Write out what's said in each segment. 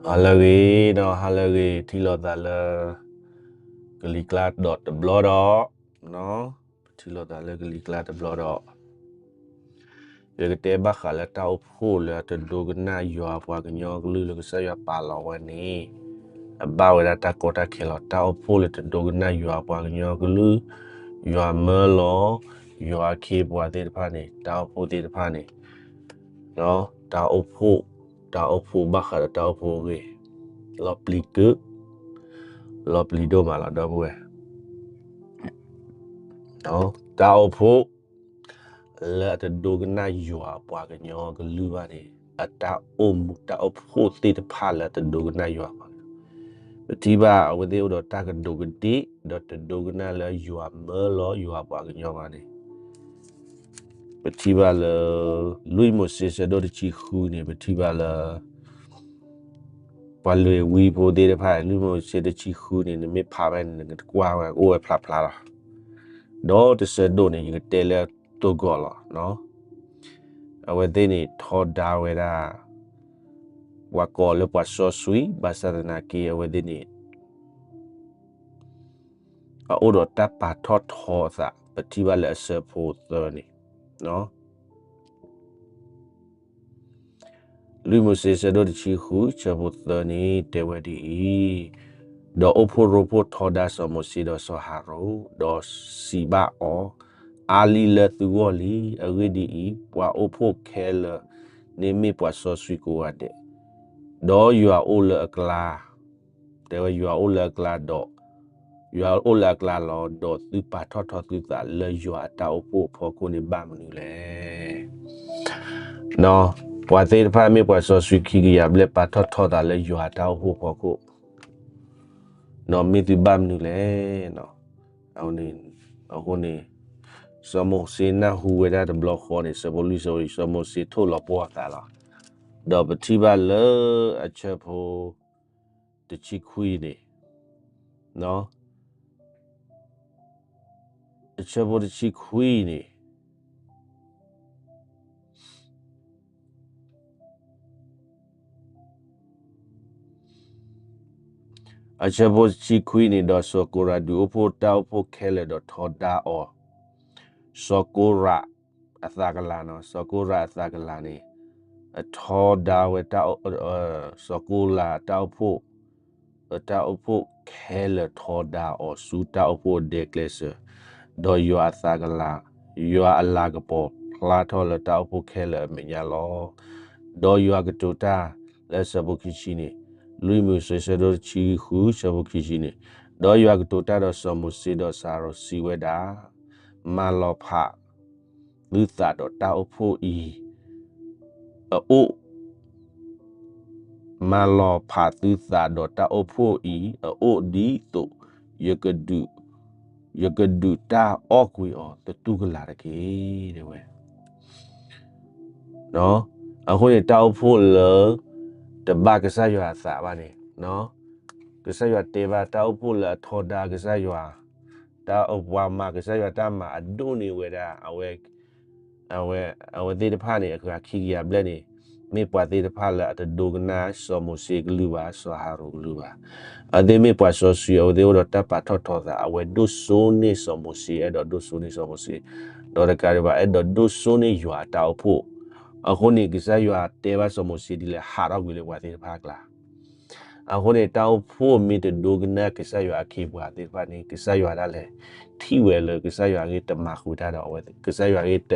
ဟါလၢအဂ့ၤ, ဒီးဟါလၢအဂ့ၤ ထံၣ်လိာ်သးလၢ ကလံၤကျါဒီးတဘျီဒီး, ပထံၣ်လိာ်သးလၢကလံၤကျါတဘျီဒီး, ယကတဲဘၣ်ဃးလၢတၢ်အိၣ်ဖှိၣ်လၢအတဒိကနၣ်ယွၤပှၤကညီကလုၢ်လၢကစၢ်ယွၤပာ်လီၤဝဲန့ၣ်, အဘၣ်ဝဲဒၣ်တၢ်ကီတၢ်ခဲလီၤ. တၢ်အိၣ်ဖှိၣ်လၢတဒိကနၣ်ယွၤပှၤကညီကလုၢ်, ယွၤမၢလီၤ, ယွၤအခ့အပှၤသ့ၣ်တဖၣ်န့ၣ်, တၢ်အိၣ်ဖှိၣ်သ့ၣ်တဖၣ်န့ၣ်, တၢ်အိၣ်ဖှိၣ်, တၢ်အိၣ်ဖှိၣ်ဘၣ်ဃးဒီးတၢ်အိၣ်ဖှိၣ်အဂ့ၢ်, လီၤပျံၤကု, လီၤပျံၤဒိၣ်မးလီၤ ဒီပုၢ်ဝဲၢ်. တၢ်အိၣ်ဖှိၣ် လၢအတဒိကနၣ်ယွၤပှၤကညီကလုၢ်ဘၣ်န့ၣ်, အတၢ်အိၣ်မူတၢ်အိၣ်ဖှိၣ်သ့ၣ်တဖၣ်လၢအတဒိကနၣ်ယွၤပှၤကညီ, ပထံၣ်ဘၣ်အဝဲသ့ၣ်အိၣ်ဒီးတၢ်ကဒူးကဒ့ၣ်, ဒီးတဒိကနၣ်လၢယွၤမၢလီၤယွၤပှၤကညီဘၣ်န့ၣ်, ပထံၣ်ဘၣ်လၢ လွံၢ်မိၤၡ့ဆၢဒိၣ်တဆံဃုန့ၣ် ပထံၣ်ဘၣ်လၢ ပှၤလ့ၤဝံဖိသ့ၣ်တဖၣ်, လွံၢ်မိၤၡ့တဆံဃုန့ၣ် နမ့ၢ်ဖးဝဲန့ၣ် နကကွၢ်ဝဲအိၣ်ဝဲဖျါဖျါလီၤ. ဒီးတဆၢဒိၣ်န့ၣ် ယကတဲလၢတိၢ်ကီၢ်လီၤ. အဝဲသ့ၣ်န့ၣ်ထီဒါဝဲဒၣ် ပှၤကိးလၢပှၤစီဆှံ, ဘၣ်ဆၣ်သနာ်က့ အဝဲသ့ၣ်န့ၣ် အအိၣ်ဒီးတၢ်ပာ်ထီၣ်ထီအသး, ပထံၣ်ဘၣ်လၢအဆၢဖိသၢန့ၣ်, လွံၢ်မိၤၡ့ဆၢဒိၣ်တဆံဃု ဆၢဖိသၢန့ၣ် တဲဝဲဒ်အံၤ, ဒီးအိၣ်ဖှိၣ်ရိဖှိၣ်ထီဒါစီၤမိၤၡ့ဒီးစီၤအၤဟရိၣ်, ဒီးစံးဘၣ်အီၤ, အါလံလၢသုဂီၢ်လံ, အဂ့ၢ်ဒ်အံၤ, ပှၤအိၣ်ဖှိၣ်ခဲလၢာ်န့ၣ်မ့ၢ်ပှၤစီဆှံကိးဂၤဒဲး, ဒီးယွၤအိၣ်လၢအကျါ, တဲဝဲယွၤအိၣ်လၢအကျါဒီး, ယွၤအိၣ်လၢအကျါလီၤ. ဒီးသုပာ်ထီၣ်ထီသုသးလၢယွၤအတၢ်အိၣ်ဖှိၣ်အဖီခိၣ်န့ၣ်ဘၣ်မနုၤလဲၣ်. ပှၤသ့ၣ်တဖၣ်မ့ၢ်ပှၤစီဆှံခံကယၤဘျဲၣ် ပာ်ထီၣ်ထီသးလၢယွၤအတၢ်အိၣ်ဖှိၣ်အဖီခိၣ်, ဒီးမ့ၢ်သုဘၣ်မနုၤလဲၣ်. အဃိန့ၣ်, စီၤမိၤၡ့နၢ်ဟူဝဲဒၣ်တဘျီဃီန့ၣ် ဆၢဖိလွံၢ်ဆၢဖိ, စီၤမိၤၡ့ထိၣ်လီၤပှီၢ်အသးလီၤ. ဒီးပထံၣ်ဘၣ်လၢအဆၢဖိတဆံခွံန့ၣ်, အဆၢဖိတဆံခွံန့ၣ်, အဆၢဖိတဆံခွံန့ၣ်, ဒီးစီၤကိရးဒုးအိၣ်ဖှိၣ်တၢ်အိၣ်ဖှိၣ်ခဲလၢာ်ဒီးထီဒါအီၤ, စီၤကိရးအသးကလၤနီၤ, စီၤကိရးအသးကလၤန့ၣ်, အထီဒါဝဲ, စီၤကိရးတၢ်အိၣ်ဖှိၣ် အတၢ်အိၣ်ဖှိၣ်ခဲလၢာ်ထီဒါအီၤဆူတၢ်အိၣ်ဖှိၣ်အဒဲကျဲစၢၤ, ဒီးယွၤအသးကလၤ, ယွၤအလၤကပီၤဖျါထီၣ်လၢတၢ်အိၣ်ဖှိၣ်ခဲလၢာ်အမဲာ်ညါလီၤ. ဒီးယွၤကတိၤတၢ်လၢဆၢဖိခံဆံန့ၣ်, လွံၢ်မိၤၡ့ဆၢဒိၣ်တဆံဃု ဆၢဖိခံဆံန့ၣ်, ဒီးယွၤကတိၤတၢ်ဒီးစီၤမိၤၡ့ဒီးစီၤအၤဟရိၣ်စံးဝဲဒၣ်, မၤလီၤဖး သုသးဒီးတၢ်အိၣ်ဖှိၣ်အံၤအအိၣ်, မၤလီၤဖးသုသးဒီးတၢ်အိၣ်ဖှိၣ်အံၤအအိၣ်ဒ်သိး ယကဒုးတၢ်အီၣ်ကွံာ်အီၤသတူၢ်ကလာ်တက့ၢ်, တဲဝဲ. အဃိန့ၣ် တၢ်အိၣ်ဖှိၣ်လၢ တဘၣ်ကစၢ်ယွၤအသးဘၣ်န့ၣ်, ကစၢ်ယွၤတဲဘၣ်တၢ်အိၣ်ဖှိၣ်လၢအထီဒါကစၢ်ယွၤ, တၢ်အိၣ်ပှၤမၤကစၢ်ယွၤတၢ်မၤအဒိၣ်န့ၢ်ဝဲဒၣ် အဝဲ, အဝဲသ့ၣ်တဖၣ်န့ၣ် အဂၤခံကယၤဘျဲၣ်န့ၣ် မ့ၢ်ပှၤသ့ၣ်တဖၣ်လၢအတဒိကနၣ်စီၤမိၤၡ့ကလုၢ်ဘၣ်, စီၤအၤဟရိၣ်ကလုၢ်ဘၣ်. အဝဲသ့ၣ်မ့ၢ်ပှၤစီဆှံ, အဝဲသ့ၣ်အိၣ်ဒီးတၢ်ပာ်ထီၣ်ထီသး, အဝဲဒိၣ်စိန့ၢ်စီၤမိၤၡ့, အဲၣ်ဒိးဒိၣ်စိန့ၢ်စီၤမိၤၡ့, ဒီးတကးဒံးဘၣ် အဲၣ်ဒိးဒိၣ်စိန့ၢ်ယွၤအတၢ်အိၣ်ဖှိၣ်. အဃိန့ၣ် ကစၢ်ယွၤတဲဘၣ်စီၤမိၤၡ့ဒ်လဲၣ်, ဟးထီၣ်ကွံာ်လၢပှၤသ့ၣ်တဖၣ်အကျါ အဃိန့ၣ် တၢ်အိၣ်ဖှိၣ်မ့ၢ်တဒိကနၣ်ကစၢ်ယွၤအခ့အပှၤသ့ၣ်တဖၣ်န့ၣ် ကစၢ်ယွၤဒၣ်လဲာ် ထံၣ်ဝဲလၢကစၢ်ယွၤအဂ့ၢ်တမၤဃုာ်တၢ်ဒီးအဝဲ, ကစၢ်ယွၤအဂ့ၢ်တ,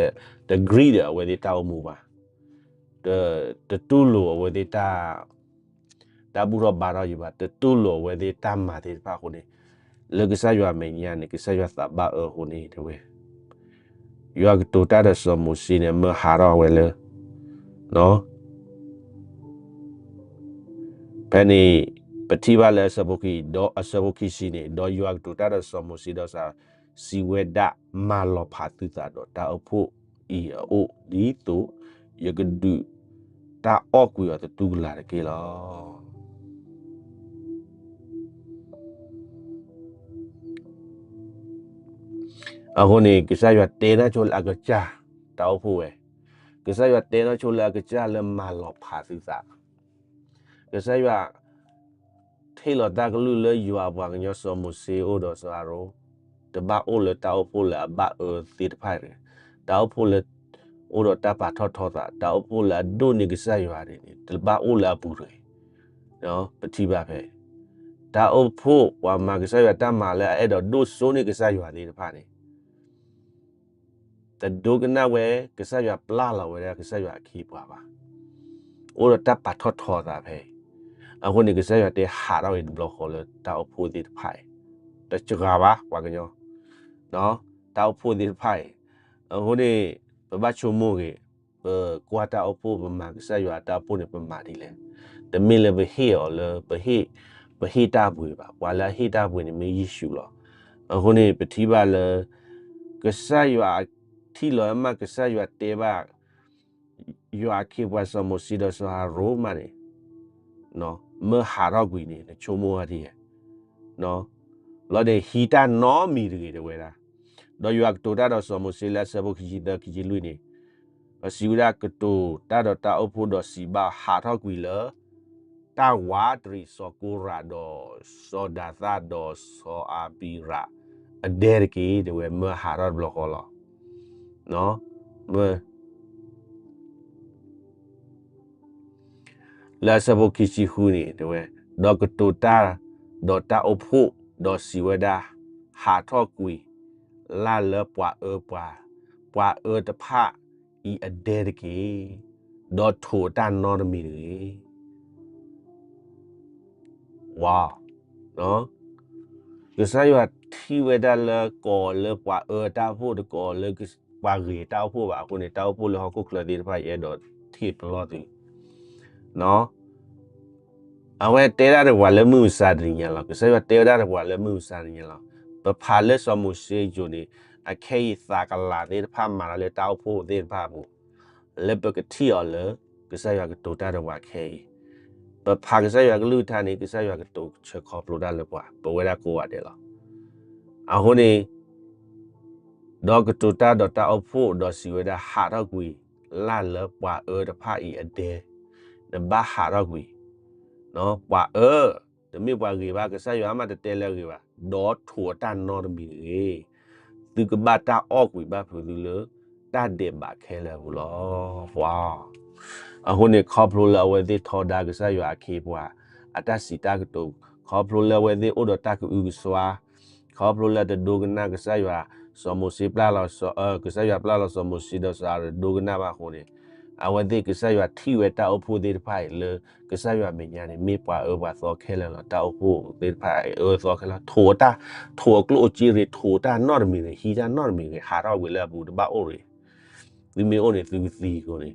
တကြံဒီးအဝဲသ့ၣ်တၢ်အိၣ်မူဘၣ်, တတူၢ်လိာ်အဝဲသ့ၣ်တၢ်, တၢ်ဘူၣ်ထီၣ်ဘါထီၣ်ယံၤဘၣ်, တတူၢ်လိာ်အဝဲသ့ၣ်တၢ်မၤသ့ၣ်တဖၣ်အဃိန့ၣ်, လၢကစၢ်ယွၤအမဲာ်ညါန့ၣ် ကစၢ်ယွၤသးဘၣ်အၢအဃိန့ၣ် တဲဝဲ ယွၤကတိၤတၢ်ဒီးစီၤမိၤၡ့န့ၣ် မၢဟးထီၣ်ဝဲလၢ ဖဲန့ၣ် ပထံၣ်ဘၣ်လၢအဆၢဖိခံ, ဒီးအဆၢဖိခံဆံန့ၣ်, ဒီးယွၤကတိၤတၢ်ဒီးစီၤမိၤၡ့ဒီးစီၤအၤဟရိၣ်စံးဝဲဒၣ်, မၤလီၤဖးသုသးဒီးတၢ်အိၣ်ဖှိၣ်အံၤအအိၣ်ဒ်သိး ယကဒုးတၢ်အီၣ်ကွံာ်အီၤသတူၢ်ကလာ်တက့ၢ်လီၤ. အဃိန့ၣ် ကစၢ်ယွၤတဲနီၢ်ဆိလၢအကစၢ်တၢ်အိၣ်ဖှိၣ်ဝဲ, ကစၢ်ယွၤတဲနီၢ်ဆိလၢအကစၢ်လၢမၤလီၤဖးသုသး, ကစၢ်ယွၤ ထံၣ်လီၤတၢ်ကလုၢ်လၢယွၤအပှၤကညီစီၤမိၤၡ့အိၣ်ဒီးစီၤအၤရိၣ်, တဘၣ်အိၣ်လၢတၢ်အိၣ်ဖှိၣ်လၢအဘၣ်အၢသ့ၣ်တဖၣ်တဂ့ၤ, တၢ်အိၣ်ဖှိၣ်လၢ အိၣ်ဒီးတၢ်ပာ်ထီၣ်ထီသး, တၢ်အိၣ်ဖှိၣ်လၢအဒိၣ်န့ၢ်ကစၢ်ယွၤန့ၣ် တဘၣ်အိၣ်လၢအပူၤတဂ့ၤ. ပထံၣ်ဘၣ်ဖဲ တၢ်အိၣ်ဖှိၣ် ပှၤမၤကစၢ်ယွၤတၢ်မၤလၢအအဲၣ်ဒိးဒိၣ်စိန့ၢ်ကစၢ်ယွၤသ့ၣ်တဖၣ်န့ၣ် တဒိကနၣ်ဝဲ ကစၢ်ယွၤပျၢ်လီၤဝဲဒၣ်ကစၢ်ယွၤအခ့အပှၤဘၣ်. အိၣ်ဒီးတၢ်ပာ်ထီၣ်ထီသးဖဲအံၤ, အဃိန့ၣ် ကစၢ်ယွၤတဲဟးထီၣ်က့ၤတဘျီဃီလၢတၢ်အိၣ်ဖှိၣ်သ့ၣ်တဖၣ်အံၤ, တစှၤဘၣ်ပှၤကညီ, တၢ်အိၣ်ဖှိၣ်သ့ၣ်တဖၣ်အံၤ, အဃိန့ၣ် ပဘၣ်ဆိကမိၣ်ဂ့ၤ, ပကွၢ်တၢ်အိၣ်ဖှိၣ် ပမၤကစၢ်ယွၤအတၢ်အိၣ်ဖှိၣ်န့ၣ် ပမၤဒ်လဲၣ်. တမ့ၢ်လၢပဟ့ၣ်အီၤလၢ ပဟ့ၣ်တၢ်ပှ့ၤဘၣ်, ပှၤလၢအဟ့ၣ်တၢ်ပှ့ၤန့ၣ်မ့ၢ်ယ့ၣ်ၡူးလီၤ. အဃိန့ၣ် ပထံၣ်ဘၣ်လၢ ကစၢ်ယွၤထံၣ်လီၤမး ကစၢ်ယွၤတဲဘၣ် ယွၤအခ့အပှၤစီၤမိၤၡ့ဒီးစီၤအၤရိၣ်မးန့ၣ်, မၢဟးထီၣ်ကွံာ်န့ၣ် နဆိကမိၣ်ဝဲဒ်လဲၣ်. လီၤန့ၣ် ဟံးတၢ်နီတမံၤတဂ့ၤ တဲဝဲဒၣ်. ဒီးယွၤကတိၤတၢ်ဒီးစီၤမိၤၡ့လၢအဆၢဖိခံဆံသၢ ခံဆံလွံၢ်န့ၣ်, စံးဝဲဒၣ် ကတိၤတၢ်ဒီးတၢ်အိၣ်ဖှိၣ်ဒီးစံးဘၣ် ဟးထီၣ်ကွံာ်လၢ တၢ်ဝးတရံးစီၤကိရးဒီး စီၤဒၤသၣ်ဒီးစီၤအဘံရးအဒဲတက့ၢ် တဲဝဲ မၢဟးထီၣ်တဘျီဃီလီၤ. မၢ လၢအဆၢဖိခံဆံဃုန့ၣ် တဲဝဲ, ဒီးကတိၤတၢ်ဒီးတၢ်အိၣ်ဖှိၣ် ဒီးစံးဝဲဒၣ်, ဟးထီၣ်ကွံာ် လၢ်လၢပှၤအၢပှၤ, ပှၤအၢတဖၣ်အံၤအဒဲတက့ၢ်, ဒီးထိးအတၢ်နီတမံၤတဂ့ၤ. ဝါ ကစၢ်ယွၤထံၣ်ဝဲဒၣ်လၢကိးလၢပှၤအၢတၢ်အိၣ်ဖှိၣ် တကိးလၢပှၤဂ့ၤတၢ်အိၣ်ဖှိၣ်ဘၣ်. အဃိန့ၣ် တၢ်အိၣ်ဖှိၣ်လၢဟီၣ်ခိၣ်ချၢသ့ၣ်တဖၣ် ယအဲၣ်ဒိးထံၣ်ပလီၢ်သု အဝဲတဲဒၣ်တပှၤလၢမုၢ်မဆါတနံၤညါလီၤ. ကစၢ်ယွၤတဲဝဲဒၣ်တပှၤလၢမုၢ်မဆါတနံၤညါလီၤ. ပဖးလၢစီၤမိၤၡ့ယိာ်န့ၣ် အခဲအံၤသးကလၤသ့ၣ်တဖၣ်မၤတၢ်လၢတၢ်အိၣ်ဖှိၣ်သ့ၣ်တဖၣ်အပူၤ လၢပကထံၣ်အီၤလၢ ကစၢ်ယွၤကတိၤတၢ်ဒီးပှၤခဲအံၤ, ပဖးကစၢ်ယွၤကလုၢ်ကထါန့ၣ် ကစၢ်ယွၤကတိၤဆၢခီဖျိတၢ်လၢပှၤ ပဝဲဒၣ်ကိးဂၤဒဲးလီၤ. အဃိန့ၣ် ဒီးကတိၤတၢ်ဒီးတၢ်အိၣ်ဖှိၣ် ဒီးစံးဝဲဒၣ် ဟးထီၣ်ကွံာ် လၢ်လၢပှၤအၢတဖၣ်အံၤအဒဲ, နဘၣ်ဟးထီၣ်ကွံာ်, ပှၤအၢ, တမ့ၢ်ပှၤဂ့ၤဘၣ်, ကစၢ်ယွၤမးတတဲလၢအဂ့ၤဘၣ်, ဒီးထိးအတၢ်နီတမံၤတဂ့ၤ. သုကဘၣ်တၢ်အီၣ်ကွံာ်ဘၣ်ဖုးသုလၢ တၢ်ဒဲးဘးခဲလၢာ်အပူၤလီၤ. ပှၤ အဃိန့ၣ် ခီဖျိလၢအဝဲသ့ၣ်ထီဒါကစၢ်ယွၤအခ့အပှၤ အတၢ်စံးတၢ်ကတိၤ, ခီဖျိလၢအဝဲသ့ၣ်အိၣ်ဒီးတၢ်ကအုကစွါ, ခီဖျိလၢတဒိကနၣ်ကစၢ်ယွၤ, စီၤမိၤၡ့ပျၢ်လီၤ, ကစၢ်ယွၤပျၢ်လီၤစီၤမိၤၡ့ဒီးစီၤအၤရိၣ်တဒိကနၣ်ဘၣ်အဃိန့ၣ်, အဝဲသ့ၣ်ကစၢ်ယွၤထံၣ်ဝဲတၢ်အိၣ်ဖှိၣ်သ့ၣ်တဖၣ်အံၤလၢ ကစၢ်ယွၤမဲာ်ညါန့ၣ် မ့ၢ်ပှၤအၢပှၤသီခဲလၢာ်လီၤ. တၢ်အိၣ်ဖှိၣ်သ့ၣ်တဖၣ်အံၤအၢသီခဲလၢာ်, ထိးတၢ်, ထိးအကျိၣ်အစ့ရ့ၣ်, ထိးတၢ်နီတမံၤရ့ၣ်, ဟံးတၢ်နီတမံၤရ့ၣ်, ဟးထီၣ်ကွံာ်လၢအပူၤတဘၣ်အိၣ်ရ့ၣ်, သုမ့ၢ်အိၣ်န့ၣ်သုကသံ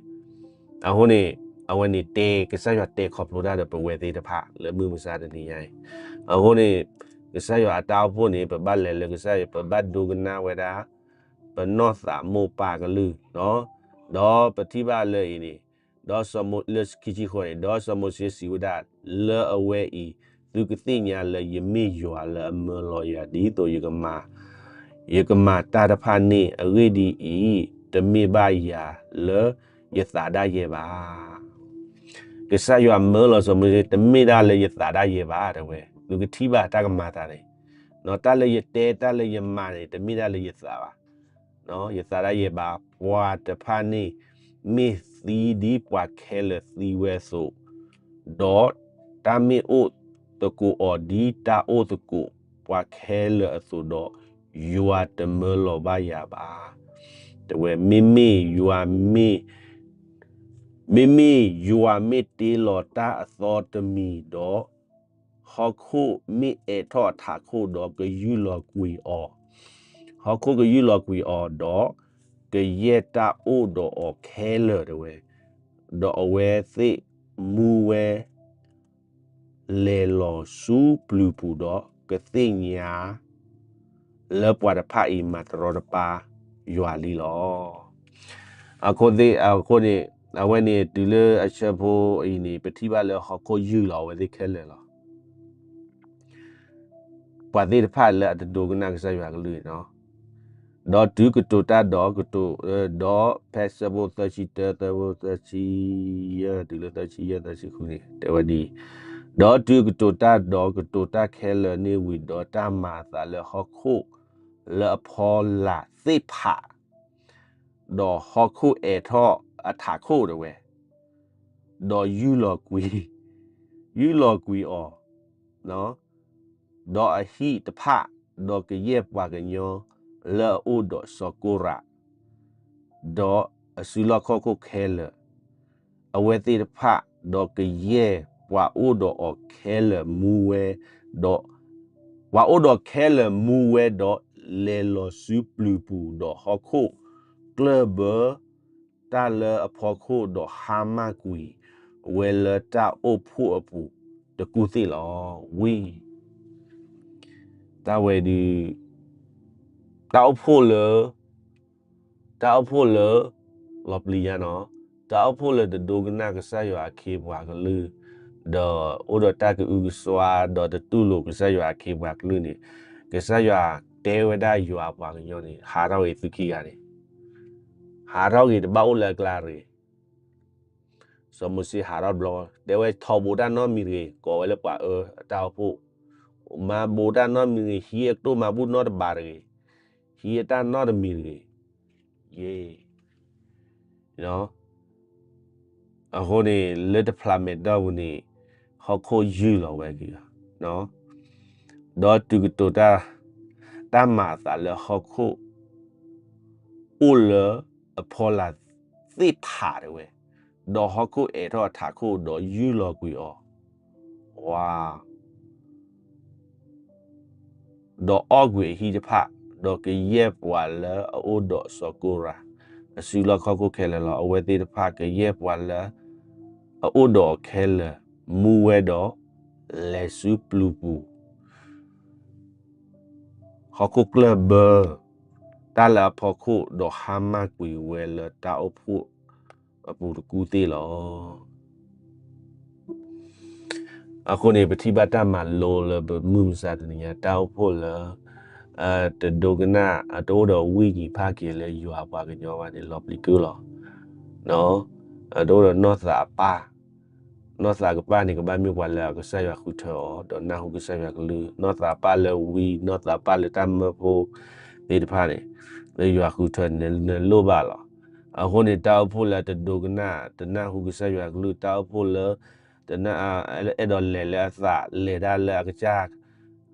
အဃိန့ၣ်, အဃိန့ၣ် အဝဲန့ၣ်တဲ ကစၢ်ယွၤတဲခီဖျိတၢ်ဒီးပဝဲသ့ၣ်တဖၣ်လၢမုၢ်မဆါတနံၤညါအံၤ, အဃိန့ၣ် ကစၢ်ယွၤအတၢ်အိၣ်ဖှိၣ်န့ၣ် ပဘၣ်လဲၤလၢကစၢ်ယွၤ ပဘၣ်ဒိကနၣ်ဝဲဒၣ် ပနီၢ်သးမိၢ်ပၢ်ကလုၢ်, ဒီးပထံၣ်ဘၣ်လၢအံၤန့ၣ်, ဒီးစီၤမိၤ, လၢခံဆံဃိးန့ၣ်, ဒီးစီၤမိၤၡ့စံးဝဲဒၣ်, လၢအဝဲအံၤ သုကသ့ၣ်ညါလၢယမ့ၢ်ယွၤလၢအမၢလီၤယၤ ဒ်သိးယကမၤ, ယကမၤတၢ်တဖၣ်န့ၣ်, အဂ့ၢ်ဒ်အံၤ, တမ့ၢ်ဘၣ်ယၤလၢယသးဒၣ်ယဲဘၣ်. ကစၢ်ယွၤမၢလီၤစီၤမိၤၡ့ တမ့ၢ်ဒၣ်လၢယသးဒၣ်ယဲဘၣ် တဲဝဲ, သုကထံၣ်ဘၣ်တၢ်ကမၤသးန့ၣ်, တၢ်လၢယတဲ တၢ်လၢယမၤန့ၣ် တမ့ၢ်ဒၣ်လၢယသးဘၣ်, ယသးဒၣ်ယဲဘၣ်, ပှၤတဖၣ်န့ၣ် မ့ၢ်သံဒ်ပှၤခဲလၢာ်သံဝဲအသိး, ဒီးတၢ်မ့ၢ်အိၣ်သကိးအီၤဒ်တၢ်အိၣ်သကိးပှၤခဲလၢာ်အသိးဒီး, ယွၤတမၢလီၤဘၣ်ယၤဘၣ်. တဲဝဲ, မ့မ့ၢ်ယွၤမ့ၢ် မ့မ့ၢ်ယွၤမ့ၢ်တ့လီၤတၢ်အသီတမံၤဒီး, ဟီၣ်ခိၣ်မ့ၢ်အဲးထီၣ်အထးခိၣ်ဒီးကယူၢ်လီၤကွံာ်အီၤ, ဟီၣ်ခိၣ်ကယူၢ်လီၤကွံာ်အီၤဒီး, ကယဲၢ်တၢ်အိၣ်ဒီးအီၤခဲလၢာ် တဲဝဲ, ဒီးအဝဲသ့ၣ်မူဝဲ လဲၤလီၤဆူပျုၤပူၤဒီး ကသ့ၣ်ညါလၢပှၤတဖၣ်အံၤမၤတရီတပါယွၤလံလီၤ. အဃိသ့ၣ်, အဃိန့ၣ်, အဝဲန့ၣ်တုၤလၢအဆၢဖိအံၤန့ၣ် ပထံၣ်ဘၣ်လၢဟီၣ်ခိၣ်ယူၢ်လီၤအဝဲသ့ၣ်ခဲလၢာ်လီၤ. ပှၤသ့ၣ်တဖၣ်လၢအတဒိကနၣ်ကစၢ်ယွၤကလုၢ်န့ၣ်လီၤ. ဒီးတုၤကတိၤတၢ်ဒီးကတိၤ, ဒီးဖဲဆၢဖိသၢဆံတၢ သၢဆံယဲၢ် တုၤလၢသၢဆံယဲၢ် သၢဆံဃုန့ၣ် တဲဝဲဒ်အံၤ, ဒီးတုၤကတိၤတၢ်ဒီးကတိၤတၢ်ခဲလၢာ်န့ၣ်ဝံၤဒီး တၢ်မၤအသးလၢဟီၣ်ခိၣ်လၢအဖီလာ်သ့ၣ်ဖး ဒီးဟီၣ်ခိၣ်အဲးထီၣ်အထးခိၣ်တဲဝဲ, ဒီးယူၢ်လီၤကွံာ်, ယူၢ်လီၤကွံာ်အီၤ, ဒီးအဟံၣ်တဖၣ်, ဒီးကယဲၢ်ပှၤကညီလၢအအိၣ်ဒီးစီၤကိရး, ဒီးအစုလီၢ်ခီၣ်ခိၣ်ခဲလၢာ်, အဝဲသ့ၣ်တဖၣ်, ဒီးကယဲၢ်ပှၤအိၣ်ဒီးအီၤခဲလၢာ်မူဝဲ, ဒီးပှၤအိၣ်ဒီးခဲလၢာ်မူဝဲဒီး လဲၤလီၤဆူပျုၤပူၤ, ဒီးဟီၣ်ခိၣ်ကျၢၢ်ဘၢ တၢ်လၢအဖီခိၣ်ဒီးဟါမၢ်ကွံာ်ဝဲလၢတၢ်အိၣ်ဖှိၣ်အပူၤတကူၢ်သ့ၣ်လီၤ. ဝံ, တၢ်ဝဲဒုး, တၢ်အိၣ်ဖှိၣ်လၢ, တၢ်အိၣ်ဖှိၣ်လၢ, လီၤပျံၤညါနီၤ, တၢ်အိၣ်ဖှိၣ်လၢတဒိကနၣ်ကစၢ်ယွၤအခ့အပှၤကလုာ်, ဒီးအိၣ်ဒီးတၢ်ကအုကစွါ, ဒီးတတူၢ်လိာ်ကစၢ်ယွၤအခ့အပှၤကလုာ်န့ၣ်, ကစၢ်ယွၤတဲဝဲဒၣ်ယွၤအပှၤကညီန့ၣ် ဟးထီၣ်ဂ့ၤသုခံဂၤန့ၣ်, ဟးထီၣ်ဂ့ၤတဘၣ်အိၣ်လၢအကျါတဂ့ၤ. စီၤမိၤၡ့ဟးထီၣ်တဘျီ, တဲဝဲထီဘိးတၢ်နီတမံၤတဂ့ၤ, ကိးဝဲလၢပှၤအၢအတၢ်အိၣ်ဖှိၣ်, မၤဘိးတၢ်နီတမံၤတဂ့ၤ, ဟံးအကတိၢ်မၤဘူၣ်နီတဘးတဂ့ၤ, ဟံးအတၢ်နီတမံၤတဂ့ၤ, ယ့ၢ် အဃိန့ၣ် လၢတဖျးမဲာ်တီၢ်ပူၤန့ၣ် ဟီၣ်ခိၣ်ယုၢ်လီၤဝဲက့ၤလီၤ. ဒီးတုၤကတိၤတၢ်, တၢ်မၤအသးလၢဟီၣ်ခိၣ် အိၣ်လၢအဖီလာ်သ့ၣ်ဖးတဲဝဲ, ဒီးဟီၣ်ခိၣ်အဲးထီၣ်အထးခိၣ်ဒီးယုၢ်လီၤကွံာ်အီၤ, ဝါ ဒီးအီၣ်ကွံာ်အဟံၣ်တဖၣ်, ဒီးကယဲၢ်ပှၤလၢအအိၣ်ဒီးစီၤကိရး အစုလီၢ်ခီၣ်ခိၣ်ခဲလၢာ်လီၤ. အဝဲသ့ၣ်တဖၣ်ကယဲၢ်ပှၤလၢအအိၣ်ဒီးအီၤခဲလၢာ် မူဝဲဒီး လဲၤဆူပျုၤပူၤ ဟီၣ်ခိၣ်ကျၢၢ်ဘၢ တၢ်လၢအဖီခိၣ် ဒီးဟါမၢ်ကွံာ်ဝဲလၢတၢ်အိၣ်ဖှိၣ်အပူၤတကူၢ်သ့ၣ်လီၤ. အဃိန့ၣ် ပထံၣ်ဘၣ်တၢ်မၤလိလၢပမုၢ်မဆါတနံၤညါ တၢ်အိၣ်ဖှိၣ်လၢ တဒိကနၣ် တအိၣ်ဒီးဝိညာဉ်ဖးက့ၤလၢယွၤအပှၤကညီဘၣ်န့ၣ် လီၤပျံၤကုၢ်လီၤ. တအိၣ်ဒီးနီၢ်သးအပၢ်, နီၢ်သးကပၢ်န့ၣ် ကဘၣ်မ့ၢ်ပှၤလၢအကစၢ်ယွၤဃုထၢအီၤ ဒီးနၢ်ဟူကစၢ်ယွၤကလုၢ်, နီၢ်သးပၢ်လၢဝံ, နီၢ်သးပၢ်လၢတၢ်မၢဖိသ့ၣ်တဖၣ်န့ၣ် လၢယွၤဃုထၢန့ၣ် နလိၣ်ဘၣ်လီၤ. အဃိန့ၣ် တၢ်အိၣ်ဖှိၣ်လၢတဒိကနၣ် တနၢ်ဟူကစၢ်ယွၤကလုၢ်, တၢ်အိၣ်ဖှိၣ်လၢ တနၢ် အဲၣ်ဒိးလဲၤလၢအသး လဲၤတၢ်လၢအကစၢ်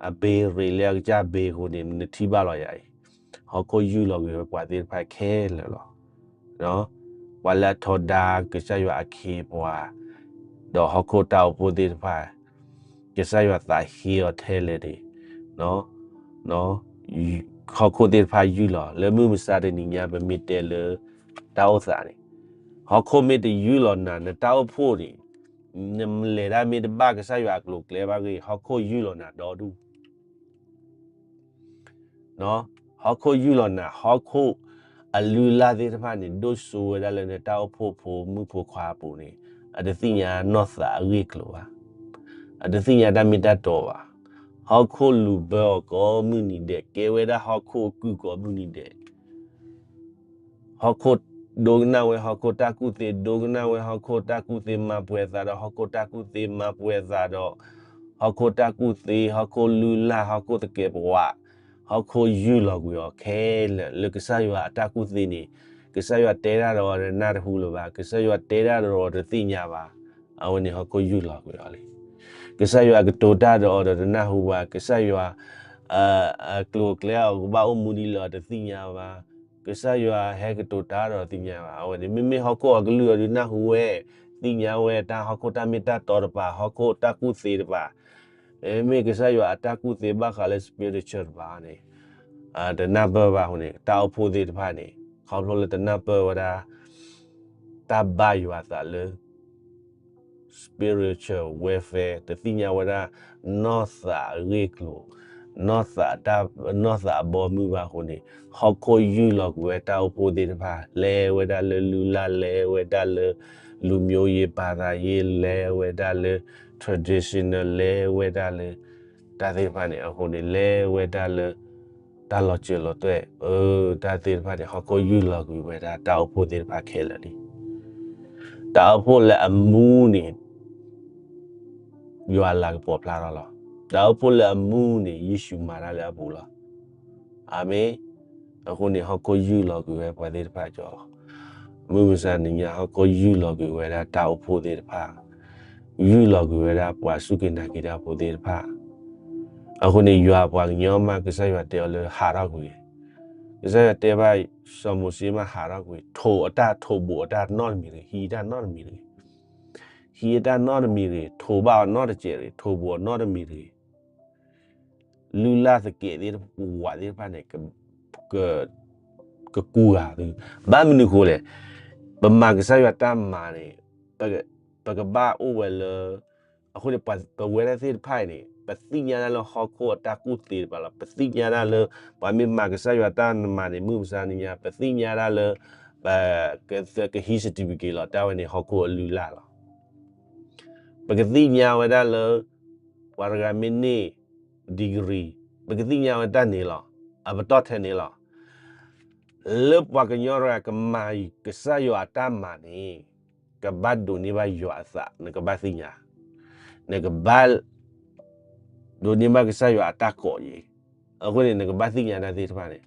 အဘ့ၣ်ရ့ၣ်လၢအကစၢ်ဘ့ၣ်အဃိန့ၣ် နထံၣ်ဘၣ်လီၤယၤအံၤ, ဟီၣ်ခိၣ်ယုၢ်လီၤကွံာ်ဝဲပှၤသ့ၣ်တဖၣ်ခဲလၢာ်လီၤ. ပှၤလၢအထီဒါကစၢ်ယွၤအခ့အပှၤ, ဒီးဟီၣ်ခိၣ်တၢ်အိၣ်ဖှိၣ်သ့ၣ်တဖၣ်, ကစၢ်ယွၤသးဟ့အီၤထဲလဲၣ်န့ၣ် ဟီၣ်ခိၣ်သ့ၣ်တဖၣ်ယုၢ်လီၤ. လၢမုၢ်မဆါတနံၤညါ ပမ့ၢ်တဲလၢတၢ်အိၣ်သးန့ၣ်, ဟီၣ်ခိၣ်မ့ၢ်တယုၢ်လီၤနၤ နတၢ်အိၣ်ဖှိၣ်န့ၣ် နလဲၤတၢ်မ့ၢ်တဘၣ်ကစၢ်ယွၤအကျိၤအကျဲဘၣ်ဂ့ၤ ဟီၣ်ခိၣ်ယုၢ်လီၤနၤဒီဒူၣ် ဟီၣ်ခိၣ်ယုၢ်လီၤနၤ ဟီၣ်ခိၣ်အလုၢ်အလၢ်သ့ၣ်တဖၣ်န့ၣ် ဒိၣ်စိဝဲဒၣ်လၢနတၢ်အိၣ်ဖှိၣ်ဖိမုၣ်ဖိခွါအပူၤန့ၣ် အတသ့ၣ်ညါနီၢ်သးအဂ့ၢ်အကျိၤဘၣ်, အတသ့ၣ်ညါတၢ်မ့ၢ်တၢ်တီဘၣ်. ဟီၣ်ခိၣ်လူၤဘၢအီၤကိးမုၢ်နံၤဒဲး ကဲဝဲဒၣ်ဟီၣ်ခိၣ်အကုၢ်ကိးမုၢ်နံၤဒဲး ဟီၣ်ခိၣ်ဒိကနၣ်ဝဲဟီၣ်ခိၣ်တၢ်ကူၣ်သ့, ဒိကနၣ်ဝဲဟီၣ်ခိၣ်တၢ်ကူၣ်သ့ မၤပှဲၤသးဒီးဟီၣ်ခိၣ်တၢ်ကူၣ်သ့, မၤပှဲၤသးဒီး ဟီၣ်ခိၣ်တၢ်ကူၣ်သ့, ဟီၣ်ခိၣ်လုၢ်လၢ်, ဟီၣ်ခိၣ်သကဲးပဝး, ဟီၣ်ခိၣ်ယုၢ်လီၤကွံာ်အီၤခဲလၢာ် လၢကစၢ်ယွၤအတၢ်ကူၣ်သ့န့ၣ်, ကစၢ်ယွၤတဲတၢ်ဒီးအီၤဒီးနၢ်တဟူလၢၤဘၣ်, ကစၢ်ယွၤတဲတၢ်ဒီးအီၤတသ့ၣ်ညါဘၣ်, အဝဲန့ၣ်ဟီၣ်ခိၣ်ယုၢ်လီၤကွံာ်အီၤလံ. ကစၢ်ယွၤကတိၤတၢ်ဒီးအီၤဒီးတနၢ်ဟူဘၣ်, ကစၢ်ယွၤ အကျိၤအကျဲအီၤကဘၣ်အိၣ်မူဒ်လဲၣ်အီၤတသ့ၣ်ညါဘၣ်, ကစၢ်ယွၤဟဲကတိၤတၢ်ဒီးတသ့ၣ်ညါဘၣ်. အဝဲန့ၣ် မ့မ့ၢ်ဟီၣ်ခိၣ်အကလုၢ်အီၤဒုးနၢ်ဟူဝဲ, သ့ၣ်ညါဝဲတၢ်ဟီၣ်ခိၣ်တၢ်မ့ၢ်တၢ်တီတပၤ, ဟီၣ်ခိၣ်တၢ်ကူၣ်သ့တပၤ, မ့မ့ၢ်ကစၢ်ယွၤအတၢ်ကူၣ်သ့ဘၣ်ဃးလၢ spiritual တပၤန့ၣ် တနၢ်ပၢၢ်ဘၣ်အဃိန့ၣ် တၢ်အိၣ်ဖှိၣ်သ့ၣ်တဖၣ်န့ၣ် ခီဖျိလၢတနၢ်ပၢၢ်ဝဲဒၣ် တၢ်ဘၣ်ယွၤအသးလၢ spiritual warfare တသ့ၣ်ညါဝဲဒၣ် နီၢ်သးအဂ့ၢ်အကျိၤ, နီၢ်သးတၢ်, နီၢ်သးအဘီအမုၢ်ဘၣ်အဃိန့ၣ် ဟီၣ်ခိၣ်ယုၢ်လီၤကွံာ်ဝဲတၢ်အိၣ်ဖှိၣ်သ့ၣ်တဖၣ်, လဲၤဝဲဒၣ်လၢလုၢ်လၢ်, လဲၤဝဲဒၣ်လၢ လူမျိုးရေးဘာသာရေး, လဲၤဝဲဒၣ်လၢ traditional, လဲၤဝဲဒၣ်လၢ တၢ်သ့ၣ်တဖၣ်န့ၣ်အဃိန့ၣ် လဲၤဝဲဒၣ်လၢ တၢ်လီၤစၢၤလီၤသွဲၣ်, အၢ တၢ်သ့ၣ်တဖၣ်န့ၣ် ဟီၣ်ခိၣ်ယုၢ်လီၤကွံာ်ဝဲဒၣ်တၢ်အိၣ်ဖှိၣ်သ့ၣ်တဖၣ်ခဲလၢာ်လံ. တၢ်အိၣ်ဖှိၣ်လၢအမူန့ၣ် ယွၤလၤကပီၤဖျါထီၣ်လီၤ. တၢ်အိၣ်ဖှိၣ်လၢအမူန့ၣ် ယ့ၣ်ၡူးမၤတၢ်လၢအပူၤလီၤ. အၤမ့ၣ်. အဃိန့ၣ် ဟီၣ်ခိၣ်ယုၢ်လီၤကွံာ်ဝဲပှၤသ့ၣ်တဖၣ်ကၠီလီၤ. မုၢ်မဆါနံၤညါ ဟီၣ်ခိၣ်ယုၢ်လီၤကွံာ်ဝဲဒၣ်တၢ်အိၣ်ဖှိၣ်သ့ၣ်တဖၣ်, ယုၢ်လီၤကွံာ်ဝဲဒၣ်ပှၤစူၢ်က့ၤနာ်က့ၤတၢ်ဖိသ့ၣ်တဖၣ်. အဃိန့ၣ် ယွၤပှၤကညီမး ကစၢ်ယွၤတဲအီၤလၢဟးထီၣ်ကွံာ်, ကစၢ်ယွၤတဲဘၣ်စီၤမိၤၡ့မး ဟးထီၣ်ကွံာ်, ထိးအတၢ်ထိးဘူးအတၢ်နီတမံၤတဂ့ၤ, ဟံးအတၢ်နီတမံၤတဂ့ၤ, ဟံးအတၢ်နီတမံၤတဂ့ၤ, ထိးဘၣ်အီၤနီတစဲးတဂ့ၤ, ထိးဘူးအီၤနီတမံၤတဂ့ၤ. လုၢ်လၢ်သကဲးသ့ၣ်တဖၣ် ပဝးသ့ၣ်တဖၣ်န့ၣ် ကကူးဂၤသု, ဘၣ်မနုၤဃိလဲၣ်. ပမၤကစၢ်ယွၤတၢ်မၤန့ၣ် ပကဘၣ်အိၣ်ဝဲလၢ, အဃိန့ၣ် ပဝဲဒၣ်သ့ၣ်တဖၣ်အံၤန့ၣ် ပသ့ၣ်ညါတၢ်လၢဟီၣ်ခိၣ်အတၢ်ကူၣ်သ့တဖၣ်လီၤ. ပသ့ၣ်ညါတၢ်လၢ ပှၤမ့ၢ်မၤကစၢ်ယွၤတၢ်မၤန့ၣ် မုၢ်မဆါနံၤညါ ပသ့ၣ်ညါတၢ်လၢ ပကဟံး certificate လီၤ. တၢ်ဝဲန့ၣ် ဟီၣ်ခိၣ်အလုၢ်လၢ်လီၤ. ပကသ့ၣ်ညါဝဲဒၣ်လၢ ပှၤတဂၤမ့ၢ်န့ၢ် degree, ပကသ့ၣ်ညါဝဲတၢ်န့ၣ်လီၤ. အပတီၢ်ထဲန့ၣ်လီၤ. လၢပှၤကညီတဂၤကမၤကစၢ်ယွၤအတၢ်မၤန့ၣ် ကဘၣ်ဒိးန့ၢ်ဘၣ်ယွၤအသး, နကဘၣ်သ့ၣ်ညါ, နကဘၣ်ဒိးန့ၢ်ဘၣ်ကစၢ်ယွၤအတၢ်ကိးယံၤ. အဃိန့ၣ် နကဘၣ်သ့ၣ်ညါတၢ်သ့ၣ်တဖၣ်န့ၣ်,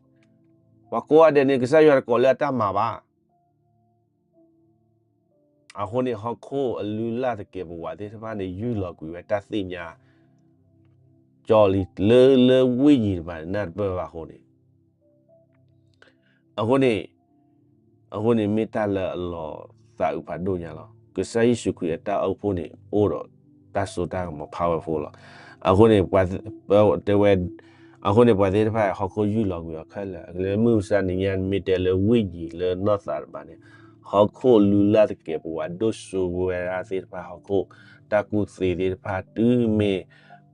ပှၤကိးဂၤဒဲးန့ၣ် ကစၢ်ယွၤတကိးလၢအတၢ်မၤဘၣ်. အဃိန့ၣ် ဟီၣ်ခိၣ်အလုၢ်လၢ်သကဲးပဝးသ့ၣ်တဖၣ်န့ၣ် ယူၢ်လီၤကွံာ်ဝဲတၢ်သ့ၣ်ညါ ကၠီလံ လၢ လၢဝိညာဉ်တဖၣ်န့ၣ် နၢ်တပၢၢ်ဘၣ်အဃိန့ၣ်, အဃိန့ၣ်, အဃိန့ၣ် မ့ၢ်တၢ်လၢအလီၤသးအုးဖးဒိၣ်ညါလီၤ. ကစၢ်ယ့ၣ်ၡူးခရံာ်အတၢ်အိၣ်ဖှိၣ်န့ၣ် အိၣ်ဒီးတၢ်စိတၢ်ကမီၤ powerful လီၤ. အဃိန့ၣ် တဲဝဲ, အဃိန့ၣ် ပှၤသ့ၣ်တဖၣ် ဟီၣ်ခိၣ်ယူၢ်လီၤကွံာ်အီၤခဲလၢာ်, လၢမုၢ်မဆါနံၤညါ မ့ၢ်တဲလၢဝိညာဉ်လၢနီၢ်သးတဖၣ်န့ၣ်, ဟီၣ်ခိၣ်လုၢ်လၢ်သကဲးပဝးဒိၣ်စိဝဲဒၣ်သ့ၣ်တဖၣ် ဟီၣ်ခိၣ်တၢ်ကူၣ်သ့သ့ၣ်တဖၣ် တုၤမ့ၢ်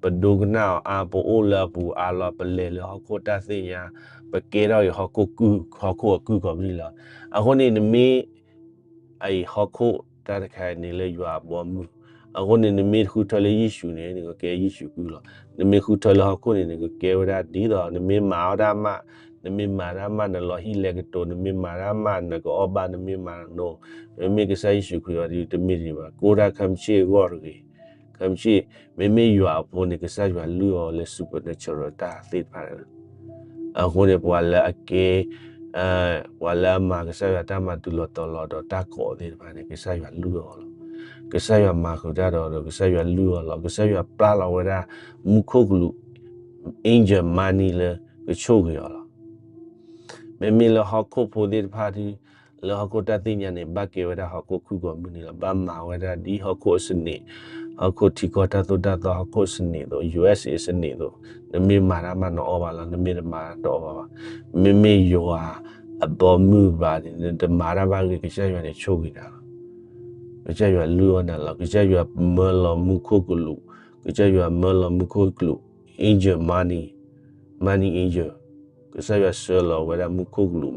ပဒိကနၣ်အီၤအါ ပအိၣ်လၢအပူၤအါလီၤ ပလဲၤလၢဟီၣ်ခိၣ်တၢ်သ့ၣ်ညါ, ပကဲထီၣ်အံၤဟီၣ်ခိၣ်ကုၢ်, ဟီၣ်ခိၣ်အကုၢ်ကိးမုၢ်နံၤလီၤ. အဃိန့ၣ် နမ့ၢ် အအံၤဟီၣ်ခိၣ်တၢ်တခါအံၤန့ၣ်လၢယွၤအဘီအမုၢ်, အဃိန့ၣ် နမ့ၢ်ဃုထၢလၢယ့ၣ်ၡူးန့ၣ် နကကဲယ့ၣ်ၡူးကုၢ်လီၤ. နမ့ၢ်ဃုထၢလၢဟီၣ်ခိၣ်န့ၣ် နကကဲဝဲဒၣ်ဒ်သိး နမ့ၢ်မၤအီၣ်တၢ်မး, နမ့ၢ်မၤတၢ်မး နလီၤဟံၣ်လဲၤကတိၤ, နမ့ၢ်မၤတၢ်မး နကအီၣ်ဘၣ် နမ့ၢ်မၤန, မ့မ့ၢ်ကစၢ်ယ့ၣ်ၡူးခရံာ်အီၤဒ်တမ့ၢ်ဒံးဘၣ်, ကအိၣ်ဒၣ်ခဲမုၢ်ဆ့ၣ်အဂီၢ်တဂ့ၤ, ခဲမုၢ်ဆ့ၣ်, မ့မ့ၢ်ယွၤအဖိန့ၣ် ကစၢ်ယွၤလုၢ်အီၤလၢ supernatural တၢ်သ့ၣ်တဖၣ်န့ၣ်လီၤ. အဃိန့ၣ် ပှၤလၢအကဲ ပှၤလၢအမၤကစၢ်ယွၤတၢ်မၤတုၤလီၤတီၤလီၤဒီးတၢ်ကိးသ့ၣ်တဖၣ်န့ၣ် ကစၢ်ယွၤလုၢ်အီၤလီၤ. ကစၢ်ယွၤမၤဃုာ်တၢ်ဒီး ကစၢ်ယွၤလုၢ်အီၤလီၤ. ကစၢ်ယွၤပျၢ်လီၤဝဲဒၣ် မူခိၣ်ကလူး angel money လၢကဆိၣ်ဂ့ၤအီၤလီၤ. မ့မ့ၢ်လၢဟီၣ်ခိၣ်ဖိသ့ၣ်တဖၣ်ဒီး လၢဟီၣ်ခိၣ်တၢ်သ့ၣ်ညါန့ၣ် ဘၣ်ကဲဝဲဒၣ်ဟီၣ်ခိၣ်ကုၢ်ကိးမုၢ်နံၤလီၤ. ဘၣ်မၤဝဲဒၣ်ဒ်ဟီၣ်ခိၣ်အစနံး, ဟီၣ်ခိၣ်ထံကီၢ်တၢ်သိၣ်တၢ်သီ ဟီၣ်ခိၣ်အစနံးအသိး USA အစနံးအသိး, နမ့ၢ်မၤတၢ်မးနအီၣ်ဘၣ်လီၤ, နမ့ၢ်တမၤတအီၣ်ဘၣ်ဘၣ်. မ့မ့ၢ်ယွၤအဘီမုၢ်ဘၣ်န့ၣ် နတမၤတၢ်ဘၣ်ဂ့ၤ ကစၢ်ယွၤန့ၣ်ဆိၣ်ဂ့ၤနၤလီၤ. ကစၢ်ယွၤလုၢ်အီၣ်နၤလီၤ. ကစၢ်ယွၤမၢလီၤမူခိၣ်ကလူး, ကစၢ်ယွၤမၢလီၤမူခိၣ်ကလူး angel money, money angel, ကစၢ်ယွၤဆှၢလီၤဝဲဒၣ်မူခိၣ်ကလူး,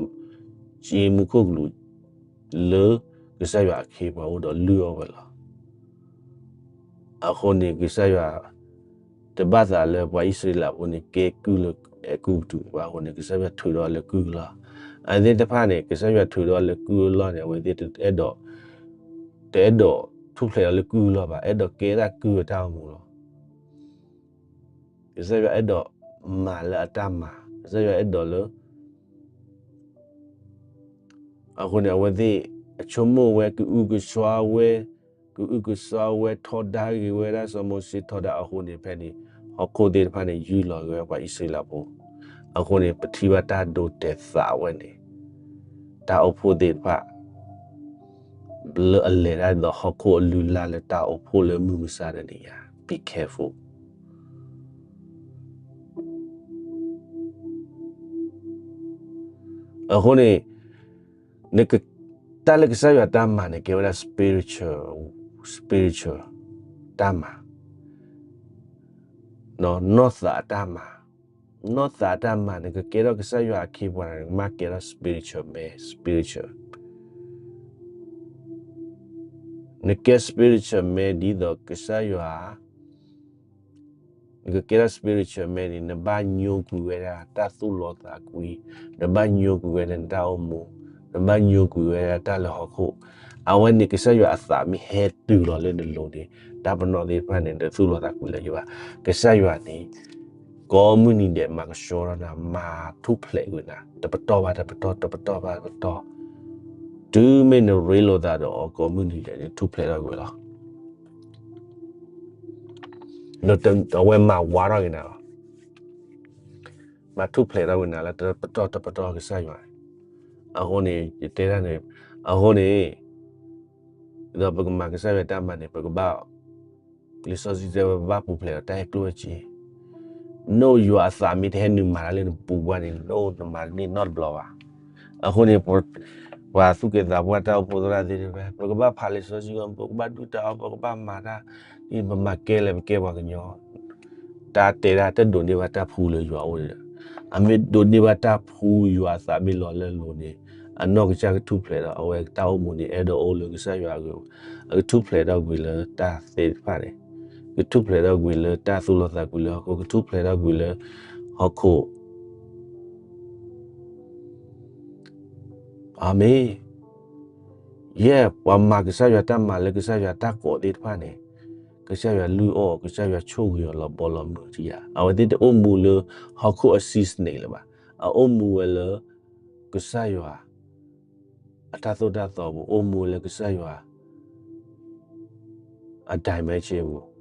က့မူခိၣ်ကလူး လၢကစၢ်ယွၤအခ့အပှၤအိၣ်ဒီးလုၢ်အီၣ်ဝဲလီၤ. အဃိန့ၣ် ကစၢ်ယွၤတဘၣ်သးလၢပှၤအံၣ်စရ့လးဖိန့ၣ် ကဲကုၢ်လၢအဲၤကူပတူးဘၣ်အဃိန့ၣ် ကစၢ်ယွၤထုးဒီးလၢကုၢ်အလီၢ်. အဝဲသ့ၣ်တဖၣ်န့ၣ် ကစၢ်ယွၤထုးဒီးလၢကုၢ်အလီၢ်န့ၣ် အဝဲသ့ၣ်တအဲၣ်ဒိး, တအဲၣ်ဒိးထူၣ်ဖျဲးဒီးလၢကုၢ်အလီၢ်ဘၣ်, အဲၣ်ဒိးကဲဒၣ်ကုၢ်အတၢ်အိၣ်မူလီၤ. ကစၢ်ယွၤအဲၣ်ဒိးမၤလၢအတၢ်မၤ, ကစၢ်ယွၤအဲၣ်ဒိးလၢ အဃိန့ၣ် အဝဲသ့ၣ်အဆိကမိၣ်ဝဲ ကအုကစွါဝဲ, ကအုကစွါဝဲ ထီဒါက့ၤဝဲဒၣ်စီၤမိၤၡ့ထီဒါအဃိန့ၣ် ဖဲန့ၣ် ဟီၣ်ခိၣ်သ့ၣ်တဖၣ်န့ၣ် ယူၢ်လီၤက့ၤဝဲပှၤအံၣ်စရ့လးဖိ. အဃိန့ၣ် ပထံၣ်ဘၣ်တၢ်ဒိးတဲာ်သးဝဲန့ၣ် တၢ်အိၣ်ဖှိၣ်သ့ၣ်တဖၣ် လၢအလဲၤတၢ်ဒ်သိးဟီၣ်ခိၣ်အလုၢ်အလၢ်လၢတၢ်အိၣ်ဖှိၣ်လၢမုၢ်မဆါတနံၤညါ be careful. အဃိန့ၣ် နက, တၢ်လၢကစၢ်ယွၤတၢ်မၤန့ၣ် ကဲဝဲဒၣ် spiritual, spiritual တၢ်မၤ, နီၢ်သးအတၢ်မၤ, နီၢ်သးအတၢ်မၤ နကကဲထီၣ်ကစၢ်ယွၤအခ့အပှၤန့ၣ် နကမၤကဲထီၣ် spiritual man, spiritual နကဲ spiritual man ဒ်သိးကစၢ်ယွၤ နကကဲထီၣ် spiritual man န့ၣ် နဘၣ်ညိကွံာ်ဝဲဒၣ်တၢ်သူၣ်လီသးကွံ, နဘၣ်ညိကွံာ်ဝဲဒၣ်နတၢ်အိၣ်မူ, နဘၣ်ညိကွံာ်ဝဲဒၣ်တၢ်လၢဟီၣ်ခိၣ်, အဝဲန့ၣ်ကစၢ်ယွၤအသးမ့ၢ်ဟဲတုၤလီၤလၢနလိၤန့ၣ် တၢ်ပနီၣ်သ့ၣ်တဖၣ်န့ၣ် တသူၣ်လီသးကွံလၢၤဘၣ်. ကစၢ်ယွၤန့ၣ် ကိးမုၢ်နံၤဒဲးမၤကဆှီထီၣ်နၤ မၤထူၣ်ဖျဲးကွံာ်နၤ တပတီၢ်ဘၣ်တပတီၢ် တပတီၢ်ဘၣ်တပတီၢ်, တုၤမ့ၢ်နရ့လိာ်သးဒီးအီၤကိးမုၢ်နံၤဒဲးန့ၣ် ထူၣ်ဖျဲးထီၣ်ကွံာ်လီၤ. ဒီးအဝဲမၤဝါထီၣ်က့ၤနၤလီၤ. မၤထူၣ်ဖျဲးထီၣ်ကွံာ်နၤလၢတပတီၢ်တပတီၢ်ကစၢ်ယွၤန့ၣ်. အဃိန့ၣ် ယတဲဒၣ်န့ၣ်, အဃိန့ၣ် ဒီးပကမၤကစၢ်ယွၤတၢ်မၤန့ၣ် ပကဘၣ်, လံာ်စီဆှံတဲဝဲ ပဘၣ်ပူၤဖျဲးဒီးတၢ်အဲၣ်ကျိၣ်အဲၣ်စ့, နအိၣ်ယွၤအသးမ့ၢ်တဟဲနုာ်မၤတၢ်လၢနပူၤဘၣ်န့ၣ် နအိၣ်နမၤတန့ၢ်နီတဘျီဘၣ်. အဃိန့ၣ် ပှၤသူၣ်က့သးပှၢ်တၢ်အိၣ်ဖှိၣ်သရၣ်သ့ၣ်တဖၣ် ပကဘၣ်ဖးလံာ်စီဆှံအီၤ ပကဘၣ်ဒုၣ်တၢ်အီၣ် ပကဘၣ်မၤတၢ်, ဒ်ပမၤကဲလဲၣ် ပကဲပှၤကညီ တၢ်တဲဒၣ်တဒိးန့ၢ်ဘၣ်တၢ်ဖှူလၢယွၤအအိၣ်န့ၣ်ဒီး, အမ့ၢ်ဒိးန့ၢ်ဘၣ်တၢ်ဖှူ ယွၤအသးမ့ၢ်လီၤလၢအလိၤန့ၣ်, အနီၢ်ကစၢ်ကထူၣ်ဖျဲးဒီး အဝဲတၢ်အိၣ်မူန့ၣ် အဲၣ်ဒိးအိၣ်လၢကစၢ်ယွၤအဂ့ၢ်, အကထူၣ်ဖျဲးထီၣ်ကွံာ်လၢတၢ်သ့ၣ်တဖၣ်န့ၣ်, ကထူၣ်ဖျဲးထီၣ်ကွံာ်လၢတၢ်သူၣ်လီသးကွံာ်လၢဟီၣ်ခိၣ်, ကထူၣ်ဖျဲးထီၣ်ကွံာ်လၢဟီၣ်ခိၣ် အၤမ့ၣ်. ယဲၢ် ပှၤမၤကစၢ်ယွၤတၢ်မၤလၢကစၢ်ယွၤတၢ်ကိးသ့ၣ်တဖၣ်န့ၣ်, ကစၢ်ယွၤလုၢ်အီၣ်, ကစၢ်ယွၤဆိၣ်ဂ့ၤအီၤလီၤဘီလီၤမုၢ်တယၤ, အဝဲသ့ၣ်တအိၣ်မူလၢဟီၣ်ခိၣ်အ system လၢၤဘၣ်. အအိၣ်မူဝဲလၢ ကစၢ်ယွၤ အတၢ်သိၣ်တၢ်သီပူၤ, အိၣ်မူဝဲလၢကစၢ်ယွၤ အ dimension ပူၤ.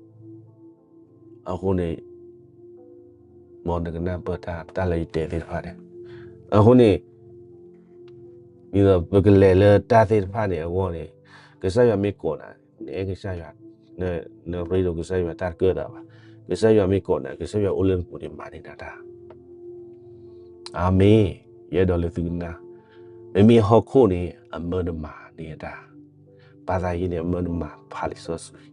အဃိန့ၣ် မ်နကနၢ်ပၢၢ်တၢ်လၢယတဲသ့ၣ်တဖၣ်န့ၣ်, အဃိန့ၣ် ဒ်သိးပကလဲၤလၢတၢ်သ့ၣ်တဖၣ်န့ၣ်အဂီၢ်န့ၣ်, ကစၢ်ယွၤမ့ၢ်ကိးနၤ, နအဲၣ်ကစၢ်ယွၤ, နရ့လိာ်ကစၢ်ယွၤတၢ်တကၢၢ်သးဘၣ်. ကစၢ်ယွၤမ့ၢ်ကိးနၤ, ကစၢ်ယွၤအိၣ်လၢနပူၤန့ၣ် မၤန့ၢ်နၤတၢ် အၤမ့ၣ်. ယအဲၣ်ဒိးလၢသုကနၢ်, မ့မ့ၢ်ဟီၣ်ခိၣ်န့ၣ် အမၢနမၤန့ၢ်အတၢ်, ဘၣ်သးယံၤန့ၣ် အမၢနမၤဖးလံာ်စီဆှံ,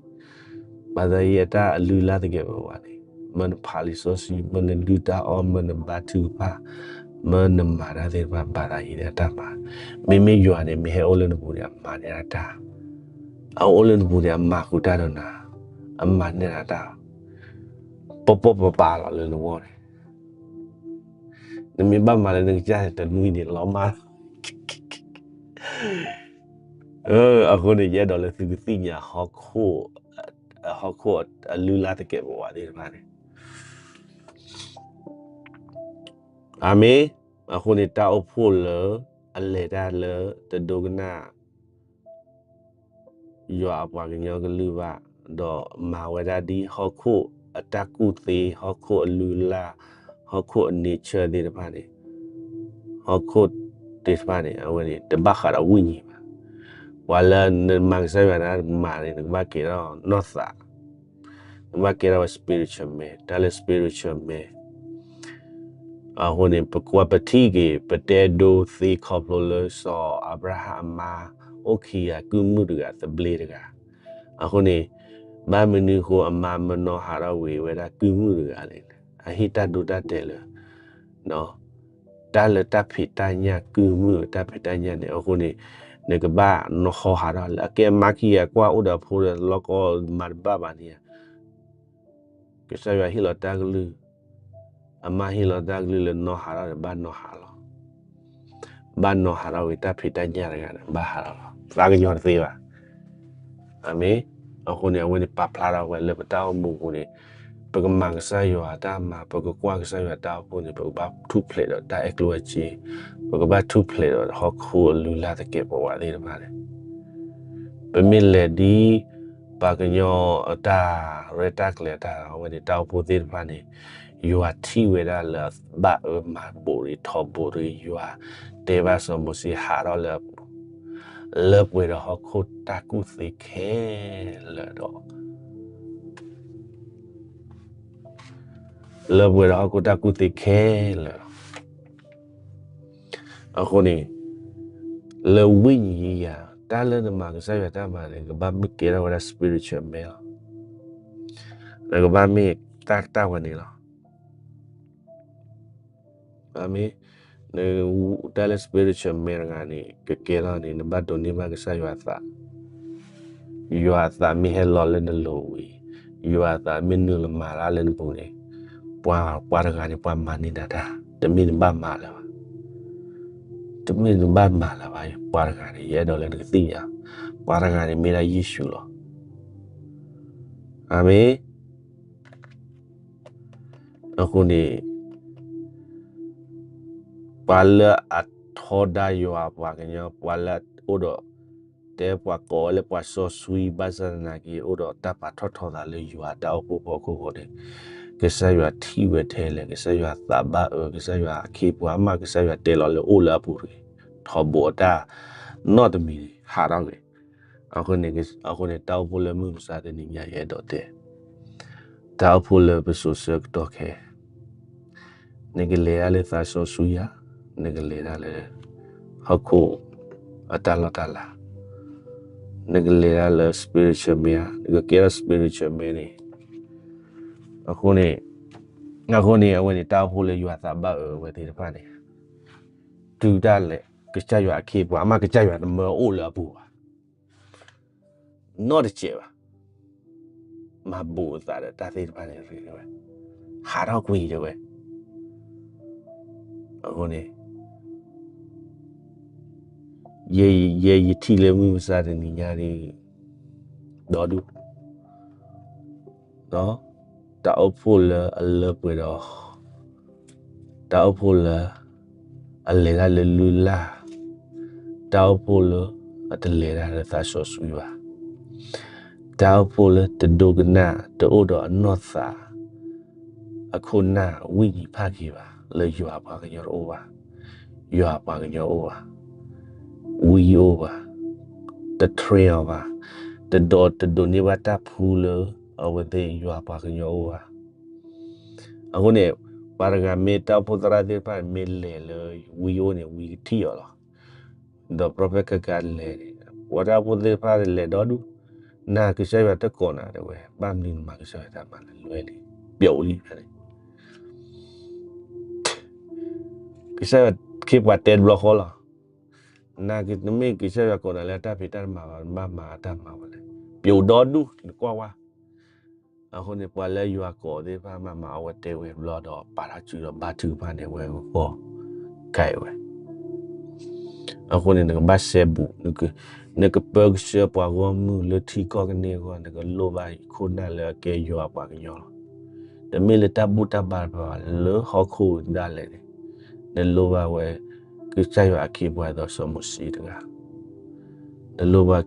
ဘၣ်သးယံၤအတၢ်အလုၢ်အလၢ်သကဲးပဝးန့ၣ်, မၢနဖးလံာ်စီဆှံ, မၢနဒုၣ်တၢ်အီၣ်, မၢနဘါထုကဖၣ်, မၢနမၤတၢ်သ့ၣ်တဖၣ် ဘၣ်သးယံၤန့ၣ်အတၢ်မၤ, မ့မ့ၢ်ယွၤန့ၣ် မ့ၢ်ဟဲအိၣ်လၢနပူၤန့ၣ် အမၤန့ၢ်အတၢ်, အအိၣ်လၢနပူၤန့ၣ် အမၤဃုာ်တၢ်ဒီးနၤ, အမၤန့ၢ်နၤတၢ် ပီၢ်ပီၢ်ပၤပၤလီၤလၢနဂီၢ်န့ၣ်, နမ့ၢ်ဘၣ်မၤလၢနကစၢ်န့ၣ် တနွံန့ၣ် လီၤမၢ်လီၤ. အဃိန့ၣ် ယအဲၣ်ဒိးလၢသုကသ့ၣ်ညါ ဟီၣ်ခိၣ်အလုၢ်အလၢ်သကဲးပဝးသ့ၣ်တဖၣ်န့ၣ်, အၤမ့ၣ်. အဃိန့ၣ် တၢ်အိၣ်ဖှိၣ်လၢအလဲၤတၢ်လၢတဒိကနၣ် ယွၤအပှၤကညီကလုာ်ဘၣ်, ဒီးမၤဝဲဒၣ်ဒ်ဟီၣ်ခိၣ်အတၢ်ကူၣ်သ့, ဟီၣ်ခိၣ်အလုၢ်အလၢ်, ဟီၣ်ခိၣ်အ nature သ့ၣ်တဖၣ်န့ၣ်, ဟီၣ်ခိၣ်သ့ၣ်တဖၣ်န့ၣ် အဝဲန့ၣ် တဘၣ်ဃးဒီးဝိညာဉ်ဘၣ်. ပှၤလၢနမၤကစၢ်ယွၤတၢ်မၤန့ၣ် နကဘၣ်ကဲထီၣ်နီၢ်သး, နကဘၣ်ကဲထီၣ်ဝဲ spiritual man, တၢ်လၢ spiritual man အဃိန့ၣ် ပကွၢ်ပထံၣ်က့ၤ ပတဲဒိသ့ခီဖျိလၢစီၤအၤဘြၤဟၣ်အမါ အိၣ်ခံဂၤ ကုၢ်မုၣ်တဂၤ သဘျ့တဂၤ. အဃိန့ၣ် ဘၣ်မနုၤအဃိ အမါမၢနီၢ်ဟးထီၣ်ဝံၤဝဲဒၣ်ကုၢ်မုၣ်တဂၤန့ၣ် အဟ့ၣ်တၢ်ဒိတၢ်တဲာ်လၢ တၢ်လၢတၢ်ဖံးတၢ်ညၣ် ကုၢ်မုၣ်တၢ်ဖံးတၢ်ညၣ်န့ၣ်. အဃိန့ၣ် နကဘၣ်နီၢ်ဟီဟးထီၣ်လၢ အကဲမါခံဂၤကွၢ်အိၣ်ဒီးအဖိဒီးလီၢ်ကီမၤတဘၣ်ဘၣ်န့ၣ်ဧါ. ကစၢ်ယွၤဟ့ၣ်လီၤတၢ်ကလုၢ်, အမါဟ့ၣ်လီၤတၢ်ကလုၢ်လၢနီၢ်ဟးထီၣ်ဒီး ဘၣ်နီၢ်ဟးလီၤ. ဘၣ်နီၢ်ဟးထီၣ်ဝံၤ တၢ်ဖံးတၢ်ညၣ်တဂၤန့ၣ် ဘၣ်ဟးထီၣ်လီၤ. သးကညီၤတသ့ဘၣ်. အၤမ့ၣ်. အဃိန့ၣ် အဝဲန့ၣ်ပာ်ဖျါထီၣ်ဝဲလၢပတၢ်အိၣ်မူအပူၤန့ၣ် ပကမၤကစၢ်ယွၤအတၢ်မၤ, ပကကွၢ်ကစၢ်ယွၤတၢ်အိၣ်ဖှိၣ်န့ၣ် ပကဘၣ်ထူၣ်ဖျဲးဒီးတၢ်အဲၣ်ကျိၣ်အဲၣ်စ့, ပကဘၣ်ထူၣ်ဖျဲးဒီးဟီၣ်ခိၣ်အလုၢ်အလၢ်သကဲးပဝးသ့ၣ်တဖၣ်န့ၣ်. ပမ့ၢ်လဲၤဒ် ပှၤကညီအတၢ်ရဲၣ်တၢ်ကျဲၤတၢ် အဝဲန့ၣ် တၢ်အိၣ်ဖှိၣ်သ့ၣ်တဖၣ်န့ၣ် ယွၤထံၣ်ဝဲဒၣ်လၢအဘၣ်အၢမၤဘူးရံ ထီဘိရံ ယွၤတဲဘၣ်စီၤမိၤၡ့ဟးထီၣ်လၢအပူၤ, လၢပှဲၤဒီးဟီၣ်ခိၣ်တၢ်ကူၣ်သ့ခဲလၢာ်ဒီး လၢပှဲၤဒီးဟီၣ်ခိၣ်တၢ်ကူၣ်သ့ခဲလၢာ်လီၤ. အဃိန့ၣ် လၢဝိညာဉ်ရေးရာ တၢ်လၢနမၤကစၢ်ယွၤတၢ်မၤန့ၣ် နကဘၣ်မ့ၢ်ကဲထီၣ်ဝဲဒၣ် spiritual man လီၤ. နကဘၣ်မ့ၢ်တၢ်ကတၢၢ်ဝဲန့ၣ်လီၤ. အၤမ့ၣ်. တၢ်လၢ spiritual man တဂၤန့ၣ် ကကဲထီၣ်န့ၣ် နဘၣ်ဒိးန့ၢ်ဘၣ်ကစၢ်ယွၤအသး, ယွၤအသးမ့ၢ်ဟဲလီၤလၢနလိၤဝံၤ, ယွၤအသးမ့ၢ်နုာ်လီၤမၤတၢ်လၢနပူၤန့ၣ် ပှၤ ပှၤတဂၤန့ၣ် ပှၤမၤန့ၢ်ဒၣ်တၢ်, တမ့ၢ်နဘၣ်မၤလၢၤဘၣ်. တမ့ၢ်နဘၣ်မၤလၢၤဘၣ်, ပှၤတဂၤန့ၣ် ယအဲၣ်ဒိးလၢနကသ့ၣ်ညါ, ပှၤတဂၤန့ၣ်မ့ၢ်ဒၣ်ယ့ၣ်ၡူးလီၤ. အၤမ့ၣ်. အဃိန့ၣ် ပှၤလၢအထီဒါယွၤပှၤကညီ, ပှၤလၢအအိၣ်ဒီး တဲပှၤကိးဝဲလၢပှၤစီဆှံ ဘၣ်ဆၣ်သနာ်က့ အိၣ်ဒီးတၢ်ပာ်ထီၣ်ထီသးလၢယွၤတၢ်အိၣ်ဖှိၣ်ဖီခိၣ်အဃိန့ၣ်, ကစၢ်ယွၤထံၣ်ဝဲထဲလဲၣ်, ကစၢ်ယွၤသးဘၣ်အၢ, ကစၢ်ယွၤအခ့အပှၤမး, ကစၢ်ယွၤတဲလီၤလၢအိၣ်လၢအပူၤတဂ့ၤ, ထီဘိအတၢ်နီတမံၤန့ၣ် ဟးထီၣ်ကွံာ်. အဃိန့ၣ်, အဃိန့ၣ် တၢ်အိၣ်ဖှိၣ်လၢမုၢ်မဆါတနံၤညါ ယအဲၣ်ဒိးတဲ တၢ်အိၣ်ဖှိၣ်လၢပစိၤဆၢကတီၢ်ခဲ, နကလဲၤတၢ်လၢသးစီဆှံဧါ, နကလဲၤတၢ်လၢ ဟီၣ်ခိၣ်အတၢ်လီၢ်တၢ်လၤ, နကလဲၤတၢ်လၢ spiritual man ဧါ, နကကဲထီၣ် spiritual man န့ၣ်. အဃိန့ၣ်, အဃိန့ၣ် အဝဲန့ၣ် တၢ်အိၣ်ဖှိၣ်လၢယွၤသးဘၣ်အၢဝဲသ့ၣ်တဖၣ်န့ၣ်, တုၤဒၣ်လဲာ် ကစၢ်ယွၤအခ့အပှၤမး ကစၢ်ယွၤတမၢအိၣ်လၢအပူၤဘၣ် နီတစဲးဘၣ်. မၤဘူးအသးဒီးတၢ်သ့ၣ်တဖၣ်န့ၣ် ရ့ဝဲ, ဟးထီၣ်ကွံာ်တဲဝဲ. အဃိန့ၣ်, ယဲယထံၣ်လၢမုၢ်မဆါတနံၤညါန့ၣ်, ဒီဒူၣ် တၢ်အိၣ်ဖှိၣ်လၢအလၢပှဲၤဒီး, တၢ်အိၣ်ဖှိၣ်လၢအလဲၤတၢ်လၢလုၢ်လၢ်, တၢ်အိၣ်ဖှိၣ်လၢအတလဲၤတၢ်လၢသးစီဆှံဘၣ်, တၢ်အိၣ်ဖှိၣ်လၢတဒိကနၣ်တအိၣ်ဒီးအနီၢ်သး အခိၣ်နၢ်ဝိညာဉ်ဖးက့ၤဘၣ်, လၢယွၤပှၤကညီတအိၣ်ဘၣ်, ယွၤပှၤကညီအိၣ်ဘၣ်, ဝံအိၣ်ဘၣ်, တ train အီၤဘၣ်, တဒိး တဒိးန့ၢ်ဘၣ်တၢ်ဖှူလၢအဝဲသ့ၣ်ယွၤပှၤကညီအိၣ်ဘၣ်. အဃိန့ၣ်, ပှၤတဂၤမ့ၢ်တၢ်အိၣ်ဖှိၣ်သရၣ်သ့ၣ်တဖၣ်န့ၣ် မ့ၢ်လဲၤလၢဝံအိၣ်န့ၣ် ဝံကထံၣ်အီၤလီၤ. ဒီး prophet ခဲကါလဲၤန့ၣ် ပှၤတၢ်အိၣ်ဖှိၣ်သ့ၣ်တဖၣ်လဲၤဒီဒူၣ်, နၤကစၢ်ယွၤတကိးနၤတဲဝဲ, ဘၣ်မနုၤနမၤကစၢ်ယွၤတၢ်မၤလဲၣ်, လွဲလံ, ပျိလံန့ၣ်. ကစၢ်ယွၤခ့ပှၤတဲတဘျီဃီလီၤ. နၤကမ့ၢ်ကစၢ်ယွၤကိးနၤလၢတၢ်ဖံးတၢ်မၤဘၣ်, နဘၣ်မၤတၢ်မၤဝဲလဲၣ်, ပျိဒီဒူၣ် နကွၢ်ဝဲ. အဃိန့ၣ် ပှၤလၢယွၤကိးသ့ၣ်တဖၣ်မးမး အဝဲတဲဝဲဘျီဒီး ပာ်ထီၣ်စုဒီးဘါထုကဖၣ်န့ၣ် ဝဲဂီၢ်ကဲဝဲ. အဃိန့ၣ် နကဘၣ်စဲဘူး, နကပၢကစၢၢ်ပှၤဂီၢ်မုၢ်လၢထံကီၢ်ကန့ၢ်အဂီၢ် နကလိၣ်ဘၣ်ခိၣ်နၢ်လၢအကဲယွၤပှၤကညီလီၤ. တမ့ၢ်လၢတၢ်ဘူၣ်တၢ်ဘါတဖၣ်ဘၣ်, လၢဟီၣ်ခိၣ်ဒၣ်လဲာ်န့ၣ် နလိၣ်ဘၣ်ဝဲ ကစၢ်ယွၤအခ့အပှၤဒ်သိးစီၤမိၤၡ့တဂၤ, နလိၣ်ဘၣ်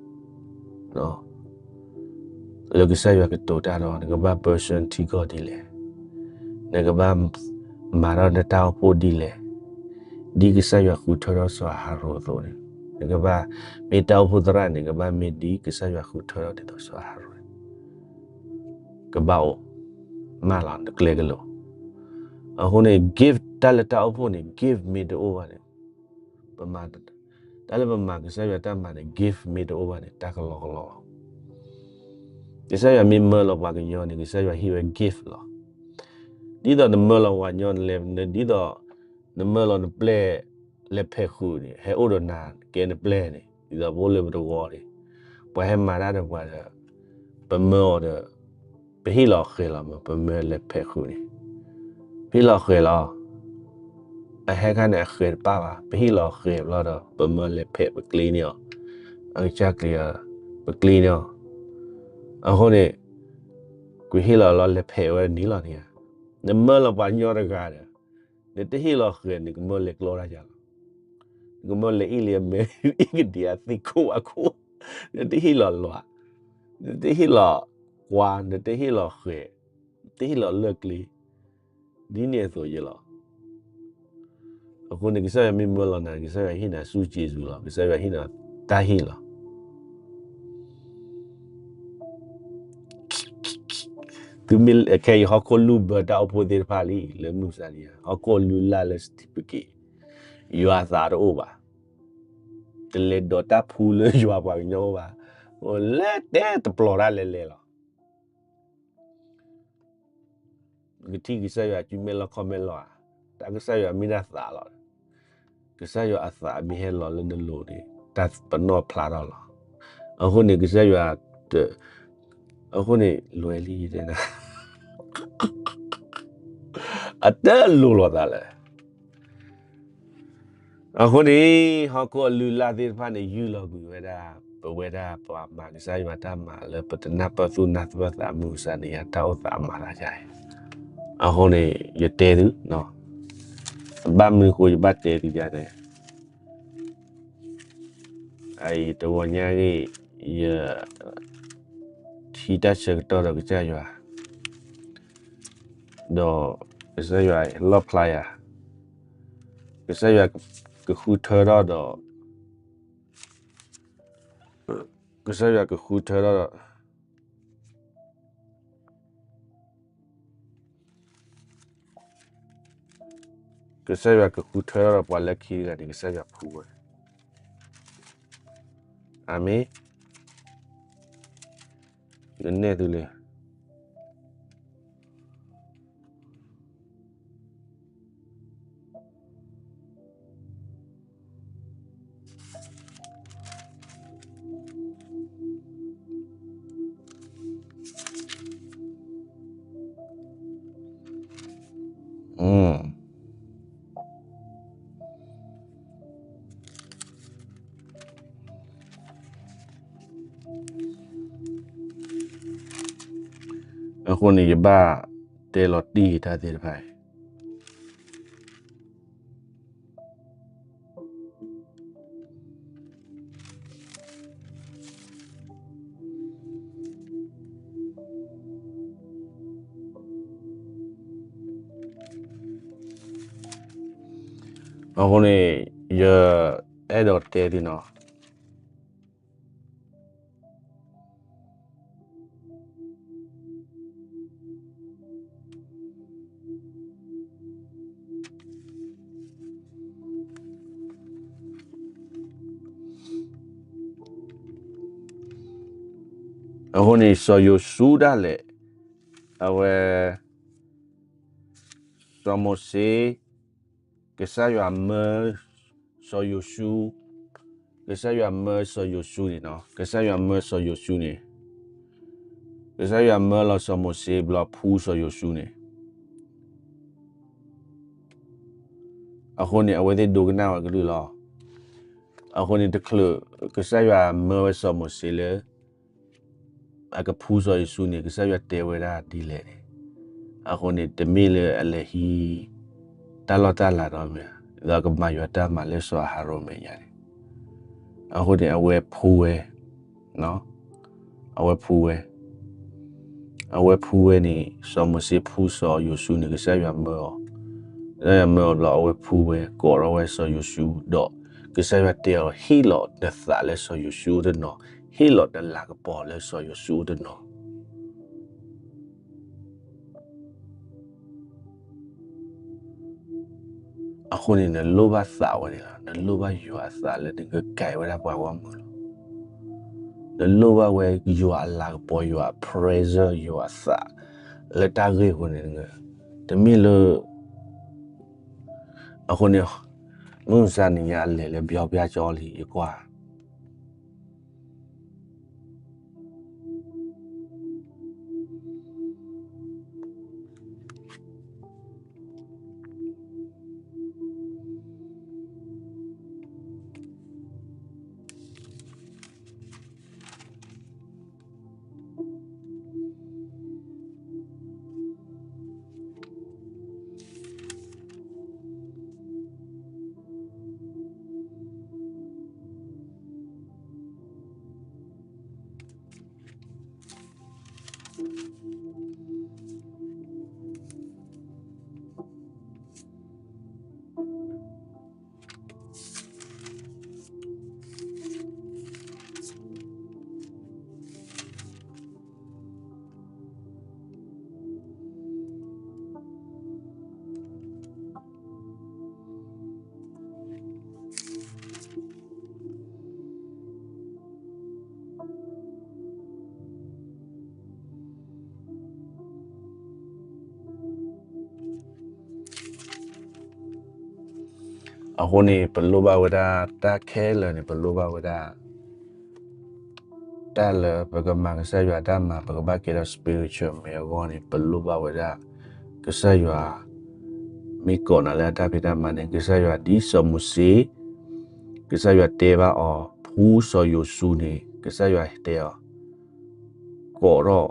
လၢကစၢ်ယွၤကတိၤတၢ်ဒီး နကဘၣ်ပၢဆှၢနထံကီၢ်ဒ်လဲၣ်, နကဘၣ်မၤထီၣ်နတၢ်အိၣ်ဖှိၣ်ဒ်လဲၣ်, ဒ်ကစၢ်ယွၤဃုထၢထီၣ်စီၤအၤဟရိၣ်အသိးန့ၣ်, နကဘၣ်မ့ၢ်တၢ်အိၣ်ဖှိၣ်သရၣ်န့ၣ် ကဘၣ်မ့ၢ်ဒ်ကစၢ်ယွၤဃုထၢထီၣ်ဒ်သိးစီၤအၤဟရိၣ်န့ၣ် ကဘၣ်အိၣ်မးလီၤ နကျဲကလိၤ. အဃိန့ၣ် gift တၢ်လၢတၢ်အိၣ်ဖှိၣ်န့ၣ် gift မ့ၢ်တအိၣ်ဘၣ်န့ၣ် ပမၤ တၢ်လၢပမၤကစၢ်ယွၤတၢ်မၤန့ၣ် gift မ့ၢ်တအိၣ်ဘၣ်န့ၣ် တၢ်ကလီကလီလီၤ. ကစၢ်ယွၤမ့ၢ်မၢလီၤပှၤကညီန့ၣ် ကစၢ်ယွၤဟ့ၣ်ဝဲ gift လီၤ. ဒ်သိးနမၢလီၤပှၤကညီန့ၣ်လဲၣ်, ဒ်သိးနမၢလီၤနပျဲၢ်လဲၤဖဲးဃုာ်န့ၣ် ဟဲအိၣ်ဒီးနၤကဲနပျဲၢ်န့ၣ် ဒ်သိးပအိၣ်လၢပတဝီန့ၣ် ပှၤဟဲမၤတၢ်ဒီးပှၤဒီး ပမၢအီၤဒီး ပဟ့ၣ်လီၤဃဲၤလီၤမး ပမၢလဲၤဖဲးဃုာ်န့ၣ် ပဟ့ၣ်လီၤဃဲၤလီၤ. အဟဲခါန့ၣ်အဃဲၤတပၣ်ဘၣ် ပဟ့ၣ်လီၤဃဲၤဘျီဒီး ပမၢလဲၤဖဲးပကျ့န့ၢ်အီၤ, အကစၢ်ကျ့ ပကျ့န့ၢ်အီၤ. အဃိန့ၣ် ကွံာ်ဟ့ၣ်လီၤလီၤလဲၤဖဲးဝဲန့ၣ်လီၤန့ၣ်ဧါ. နမၢလီၤပှၤကညီတဂၤဒီး နတဟ့ၣ်လီၤဃဲၤ နကမၢလဲၤကျီတၢ်ယၤလီၤ. နကမၢလဲၤအ့ၣ်လံအမဲ အ့ၣ်ကဒံးအသ့ၣ်ခိၣ်အခိၣ်, နတဟ့ၣ်လီၤလီၤ, နတဟ့ၣ်လီၤကွၢ်, နတဟ့ၣ်လီၤဃဲၤ, နတဟ့ၣ်လီၤလၢၢ်ကျ့, ဒ်န့ၣ်အသိးယဲလီၤ. အဃိန့ၣ် ကစၢ်ယွၤမ့ၢ်မၢလီၤနၤ ကစၢ်ယွၤဟ့ၣ်နၤဆူစ့စူလီၤ, ကစၢ်ယွၤဟ့ၣ်နၤတၢ်ဟ့ၣ်လီၤ. သုမ့ၢ်ခဲအံၤ ဟီၣ်ခိၣ်လုၢ်ဘၢတၢ်အိၣ်ဖှိၣ်သ့ၣ်တဖၣ်လံ လၢမုၢ်မဆါတနံၤညါ ဟီၣ်ခိၣ်လုၢ်လၢ်လၢ certificate ယွၤသးတအိၣ်ဘၣ်, တလဲၤဒိးတၢ်ဖှူလၢယွၤပှၤကညီအိၣ်ဘၣ်, လဲၤတဲတပျီၤတၢ်လဲၤလဲၤလီၤ. နကထံၣ်ကစၢ်ယွၤစုမဲာ်လီၢ်ခီၣ်မဲာ်လီၢ်ဧါ, တၢ်ကစၢ်ယွၤမ့ၢ်ဒၣ်သးလီၤ. ကစၢ်ယွၤအသးမ့ၢ်ဟဲလီၤလၢနလိၤန့ၣ် တၢ်ပနီၣ်ဖျါထီၣ်လီၤ. အဃိန့ၣ် ကစၢ်ယွၤ, အဃိန့ၣ် လွဲလံတဲနၤ အတလိၤလိာ်သးလၢ အဃိန့ၣ် ဟီၣ်ခိၣ်အလုၢ်အလၢ်သ့ၣ်တဖၣ်န့ၣ် ယုၢ်လီၤကွံာ်ဝဲဒၣ် ပဝဲဒၣ်ပှၤမၤကစၢ်ယွၤတၢ်မၤလၢပတနၢ်ပၢၢ်သူၣ်နၢ်ပၢၢ်သးမုၢ်မဆါန့ၣ် ယတၢ်အိၣ်သးမၤသးဒ်အံၤ, အဃိန့ၣ် ယတဲသု, ဘၣ်မနုၤဃိယဘၣ်တဲသုဒ်န့ၣ်, အအံၤတဂီၤညါအံၤ ယ ထံၣ်တၢ်ဆၢကတီၢ်ဒီးကစၢ်ယွၤ, ဒီးကစၢ်ယွၤလီၣ်ဖျါယၤ, ကစၢ်ယွၤကဃုထၢထီၣ်ဒီး, ကစၢ်ယွၤကဃုထၢထီၣ်ဒီး, ကစၢ်ယွၤကဃုထၢထီၣ်ဒီးပှၤလၢခံတဂၤန့ၣ် ကစၢ်ယွၤဖှူဝဲ, အၤမ့ၣ်, ယကနဲၣ်သုလံ အဃိန့ၣ် ယဘၣ်တဲလီၤတံၢ်တၢ်သ့ၣ်တဖၣ်အံၤ အဃိန့ၣ် ယအဲၣ်ဒိးတဲသုနီၤ အဃိန့ၣ် စီၤယိၤၡူဒၣ်လဲာ် အဝဲ စီၤမိၤၡ့ ကစၢ်ယွၤမၢ စီၤယိၤၡူ, ကစၢ်ယွၤမၢစီၤယိၤၡူန့ၣ်နီၤ, ကစၢ်ယွၤမၢစီၤယိၤၡူန့ၣ်, ကစၢ်ယွၤမၢလီၤစီၤမိၤၡ့ဘျီဖှူစီၤယိၤၡူန့ၣ်, အဃိန့ၣ် အဝဲသ့ၣ်ဒိကနၣ်ဝဲကလုၢ်လီၤ. အဃိန့ၣ်တချုး ကစၢ်ယွၤမၢဝဲစီၤမိၤၡ့လၢ အကဖှူစီၤယိၤၡူန့ၣ် ကစၢ်ယွၤတဲဝဲဒၣ်ဒ်လဲၣ်န့ၣ်, အဃိန့ၣ် တမ့ၢ်လၢအလဲၤဟံး တၢ်လီၢ်တၢ်လၤဒီးမ့ၢ်ဧါ, ဒီးကမၤယွၤတၢ်မၤလၢစီၤအၤဟရိၣ်မဲာ်ညါန့ၣ်, အဃိန့ၣ် အဝဲဖှူဝဲ, အဝဲဖှူဝဲ, အဝဲဖှူဝဲန့ၣ် စီၤမိၤၡ့ဖှူစီၤယိၤၡူန့ၣ် ကစၢ်ယွၤမၢအီၤ, ကစၢ်ယွၤမၢအီၤဘျီ အဝဲဖှူဝဲ ကိးထီၣ်ဝဲစီၤယိၤၡူ ဒီး ကစၢ်ယွၤတဲအီၤ ဟ့ၣ်လီၤနသးလၢစီၤယိၤၡူအအိၣ်တနီၤ, ဟ့ၣ်လီၤနလၤကပီၤလၢစီၤယိၤၡူအအိၣ်တနီၤ. အဃိန့ၣ် နလိၣ်ဘၣ်သးဝဲန့ၣ်လီၤ. နလိၣ်ဘၣ်ယွၤအသးလၢနကကဲဝဲဒၣ်ပှၤဂီၢ်မုၢ်လီၤ. နလိၣ်ဘၣ်ဝဲယွၤအလၤကပီၤ ယွၤအ presence ယွၤအသး လၢတၢ်ဂ့ၢ်အဃိန့ၣ် တမ့ၢ်လၢ အဃိန့ၣ် မုၢ်မဆါနံၤညါအလဲၤလၢ ပြောင်းပြချောင်း လံ ယကွၢ် အဃိန့ၣ် ပလိၣ်ဘၣ်ဝဲဒၣ် တၢ်ခဲလၢာ်န့ၣ် ပလိၣ်ဘၣ်ဝဲဒၣ် တၢ်လၢပကမၤကစၢ်ယွၤတၢ်မၤ ပကဘၣ်ကဲထီၣ် spiritual မ့ၢ်အဂီၢ်န့ၣ် ပလိၣ်ဘၣ်ဝဲဒၣ် ကစၢ်ယွၤ မ့ၢ်ကိးနၤလၢအတၢ်ဖံးတၢ်မၤန့ၣ် ကစၢ်ယွၤဒ်စီၤမိၤၡ့, ကစၢ်ယွၤတဲဘၣ်အီၤ ဖှူစီၤယိၤၡူန့ၣ် ကစၢ်ယွၤတဲအီၤ ကိးထီၣ်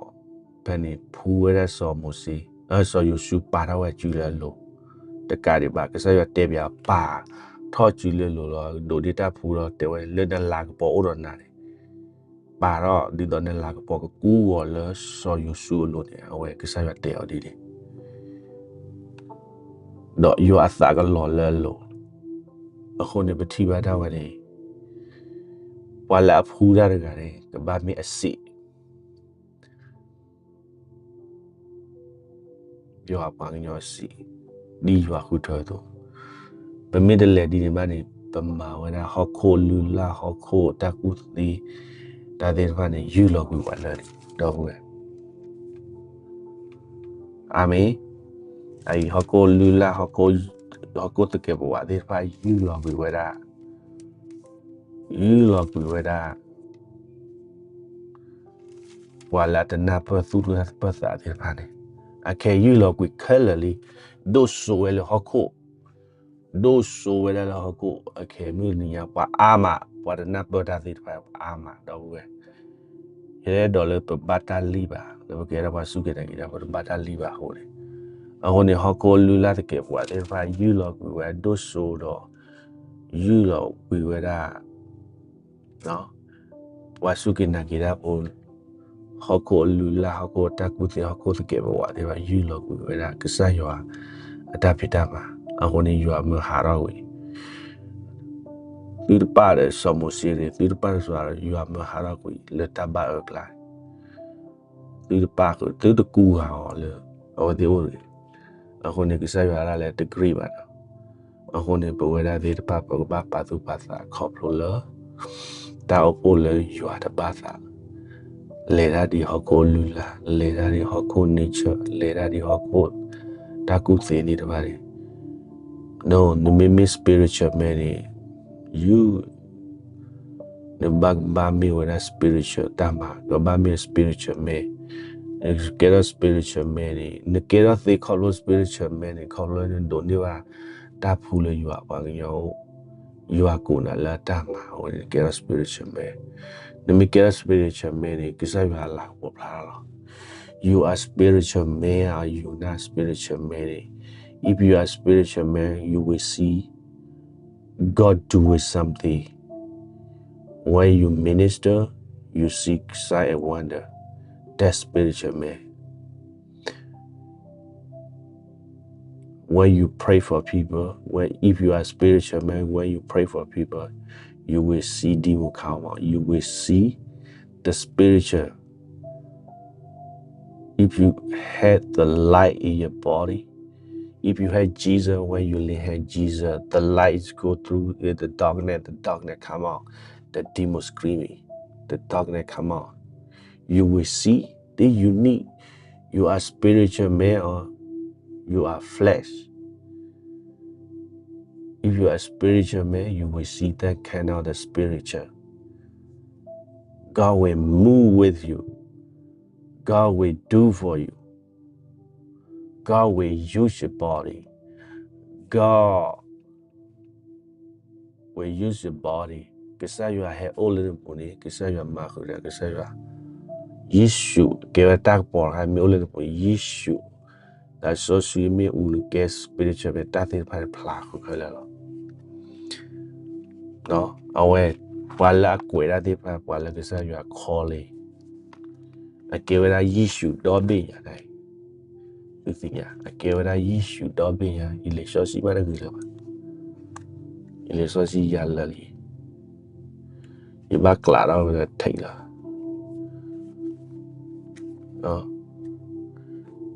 ဖဲန့ၣ် ဖှူဝဲဒၣ်စီၤမိၤၡ့, စီၤယိၤၡူပာ်ထီၣ်ဝဲစုလၢအလိၤ, တကးဒံးဘၣ် ကစၢ်ယွၤတဲဘၣ်အီၤ ပာ်ထီၣ်စုလၢအလိၤလီၤ, ဒိးန့ၢ်တၢ်ဖှူဒီးတဲဝဲ လၢနလၤကပီၤအိၣ်ဒီးနၤန့ၣ် ပာ်ထီၣ်ဒ်သိးနလၤကပီၤကကူဂီၤလၢစီၤယိၤၡူအလိၤန့ၣ် အဝဲကစၢ်ယွၤတဲအီၤဒ်န့ၣ် ဒီးယွၤအသးကလီၤလၢအလိၤ, အဃိန့ၣ် ပထံၣ်ဘၣ်ဒၣ်ဝဲန့ၣ် ပှၤလၢအဖှူတၢ်တဂၤန့ၣ် ကဘၣ်မ့ၢ်အစံး ယွၤပှၤကညီအစံး ဒ်ယွၤဃုထၢအသိး, ပမ့ၢ်တလဲၤဒ်န့ၣ်ဘၣ်န့ၣ် ပမၤဝဲဒၣ်ဟီၣ်ခိၣ်လုၢ်လၢ် ဟီၣ်ခိၣ်တၢ်ကူၣ်သ့ တၢ်သ့ၣ်တဖၣ်န့ၣ် ယူၢ်လီၤကွံာ်ပှၤလၢာ်န့ၣ် ဒီပုၢ်ဝဲၢ် အၤမ့ၣ်, အအံၤဟီၣ်ခိၣ်လုၢ်လၢ် ဟီၣ်ခိၣ်သကဲးပဝးသ့ၣ်တဖၣ် ယူၢ်လီၤကွံာ်ဝဲဒၣ်, ယူၢ်လီၤကွံာ်ဝဲဒၣ် ပှၤလၢအတနၢ်ပၢၢ်သူၣ်ပၢၢ်သးသ့ၣ်တဖၣ်န့ၣ် အခဲအံၤယူၢ်လီၤကွံာ်ခဲလၢာ်လံ, ဒိၣ်စိဝဲလၢဟီၣ်ခိၣ်, ဒိၣ်စိဝဲဒၣ်လၢဟီၣ်ခိၣ် အခဲအံၤမုၢ်တနံၤညါ ပှၤအါမး ပှၤတနၢ်ပၢၢ်တၢ်သ့ၣ်တဖၣ် ပှၤအါမး ဒီပုၢ်ဝဲၢ် ယအဲၣ်ဒိးလၢပဘၣ်တၢ်လံၣ်ဘၣ် လၢပကဲထီၣ်ပှၤစူၢ်က့ၤနာ်က့ၤတၢ်ဖိ ပတဘၣ်တၢ်လံၣ်ဘၣ်အဃိန့ၣ်, အဃိန့ၣ် ဟီၣ်ခိၣ်လုၢ်လၢ်သကဲးပဝးသ့ၣ်တဖၣ် ယူၢ်လီၤကွံာ်ဝဲဒၣ်ဒိၣ်စိဒီး ယူၢ်လီၤကွံာ်ဝဲဒၣ် ပှၤစူၢ်က့ၤနာ်က့ၤတၢ်ဖိ ဟီၣ်ခိၣ်အလုၢ်လၢ် ဟီၣ်ခိၣ်တၢ်ကူၣ်သ့ ဟီၣ်ခိၣ်သကဲးပဝးသ့ၣ်တဖၣ် ယူၢ်လီၤကွံာ်ဝဲဒၣ် ကစၢ်ယွၤအတၢ်ဖံးတၢ်မၤ, အဃိန့ၣ် ယွၤမၢဟးထီၣ်ကွံာ် သုတပာ်ဒီးစီၤမိၤၡ့တဂ့ၤ, သုတပာ်ဒီးစီၤအၤဟရိၣ်, ယွၤမၢဟးထီၣ်ကွံာ်လၢတၢ်ဘၣ်အၢကျါန့ၣ်, သုတပာ်ဃုာ်, သုတကူဂၤအီၤလၢအဝဲသ့ၣ်အိၣ်တဂ့ၤ. အဃိန့ၣ် ကစၢ်ယွၤဒၣ်လဲာ်တကြၢးဘၣ်ဒီး, အဃိန့ၣ် ပဝဲဒၣ်သ့ၣ်တဖၣ် ပကဘၣ်ပာ်သူၣ်ပာ်သးခီဖျိလၢ တၢ်အိၣ်ဖှိၣ်လၢယွၤတဘၣ်သး, လဲၤတၢ်ဒ်ဟီၣ်ခိၣ်လုၢ်လၢ်, လဲၤတၢ်ဒ်ဟီၣ်ခိၣ် nature, လဲၤတၢ်ဒ်ဟီၣ်ခိၣ်တၢ်ကူၣ်သ့န့ၣ်တဖၣ်န့ၣ်, နမ့မ့ၢ် spiritual man န့ၣ်, ယုၢ် နဘၣ်ကဘၣ်မ့ၢ်ဝဲဒၣ် spiritual တၢ်မၤ, ကဘၣ်မ့ၢ် spiritual man, နကဲထီၣ် spiritual man န့ၣ် နကဲထီၣ်သ့ခီဖျိ spiritual man န့ၣ် ခီဖျိနဒိးန့ၢ်ဘၣ်တၢ်ဖှူလၢယွၤပှၤကညီအိၣ်, ယွၤကိးနၤလၢအတၢ်မၤအဃိန့ၣ် နကဲထီၣ် spiritual man, နမ့ၢ်ကဲထီၣ် spiritual man န့ၣ် ကစၢ်ယွၤအလၤကပီၤဖျါထီၣ်လီၤ. You are spiritual man or you not spiritual man န့ၣ်, if you are spiritual man you will see God doing something. When you minister, you see sign and wonder. That's spiritual man. When you pray for people, when, if you are spiritual man, when you pray for people, you will see demon come out. You will see the spiritual. If you had the light in your body, if you had Jesus, when you live had Jesus, the light is go through in the darkness, the darkness come out, the demon screaming, the darkness come out. You will see, then you need, you are spiritual man or you are flesh. If you are a spiritual man, you will see that kind of the spiritual. God will move with you. God will do for you. God will use your body. God will use your body. ကစၢ်ယွၤဟဲအိၣ်လၢနပူၤန့ၣ် ကစၢ်ယွၤမၤဃုာ်ဒီး ကစၢ်ယွၤ ယ့ၣ်ၡူး ကဲဝဲတၢ်ကပီၤတခါ မ့ၢ်အိၣ်လၢနပူၤ ယ့ၣ်ၡူး တၢ်စီဆှံမ့ၢ်အူနကဲ spiritual ဖဲတၢ်သ့ၣ်တဖၣ်န့ၣ် ဖျါဃုာ်ခဲလၢာ်လီၤ. အဝဲ ပှၤလၢအကွဲးတၢ်သ့ၣ်တဖၣ် ပှၤလၢကစၢ်ယွၤ calling အကဲဝဲဒၣ်ယ့ၣ်ၡူးဒီဘ့ၣ်ညါန့ၣ် သုသ့ၣ်ညါ အကဲဝဲဒၣ်ယ့ၣ်ၡူးဒီဘ့ၣ်ညါ ယလံာ်စီဆှံမ့ၢ်တဂ့ၤလၢၤဘၣ်. ယလံာ်စီဆှံယၤလၢာ်လံ ယဘၣ်ကျးထီၣ်ဝဲလၢထံးလီၤ.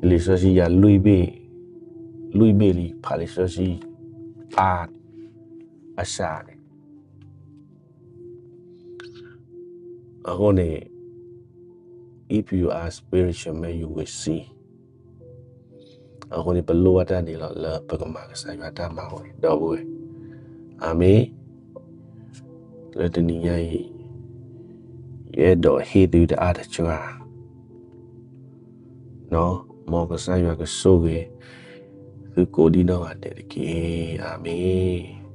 လံာ်စီဆှံယၤလွံၢ်ဘ့ၣ်, လွံၢ်ဘ့ၣ်လံ ဖးလံာ်စီဆှံ အါ, အစှၤန့ၣ် အဃိန့ၣ် if you are spiritual man you will see. အဃိန့ၣ် ပလိၣ်ဘၣ်တၢ်န့ၣ်လီၤ လၢပကမၤကစၢ်ယွၤတၢ်မၤအဃိန့ၣ် ဒီပုၢ်ဝဲၢ်, အၤမ့ၣ်. လၢတနံၤညါအံၤ ယအဲၣ်ဒိးဟ့ၣ်သုတၢ်အါတစှၤ မ်ကစၢ်ယွၤကဆိၣ်ဂ့ၤ သုကိးဒံနီၢ်ဂၤဒဲးတက့ၢ်. အၤမ့ၣ်.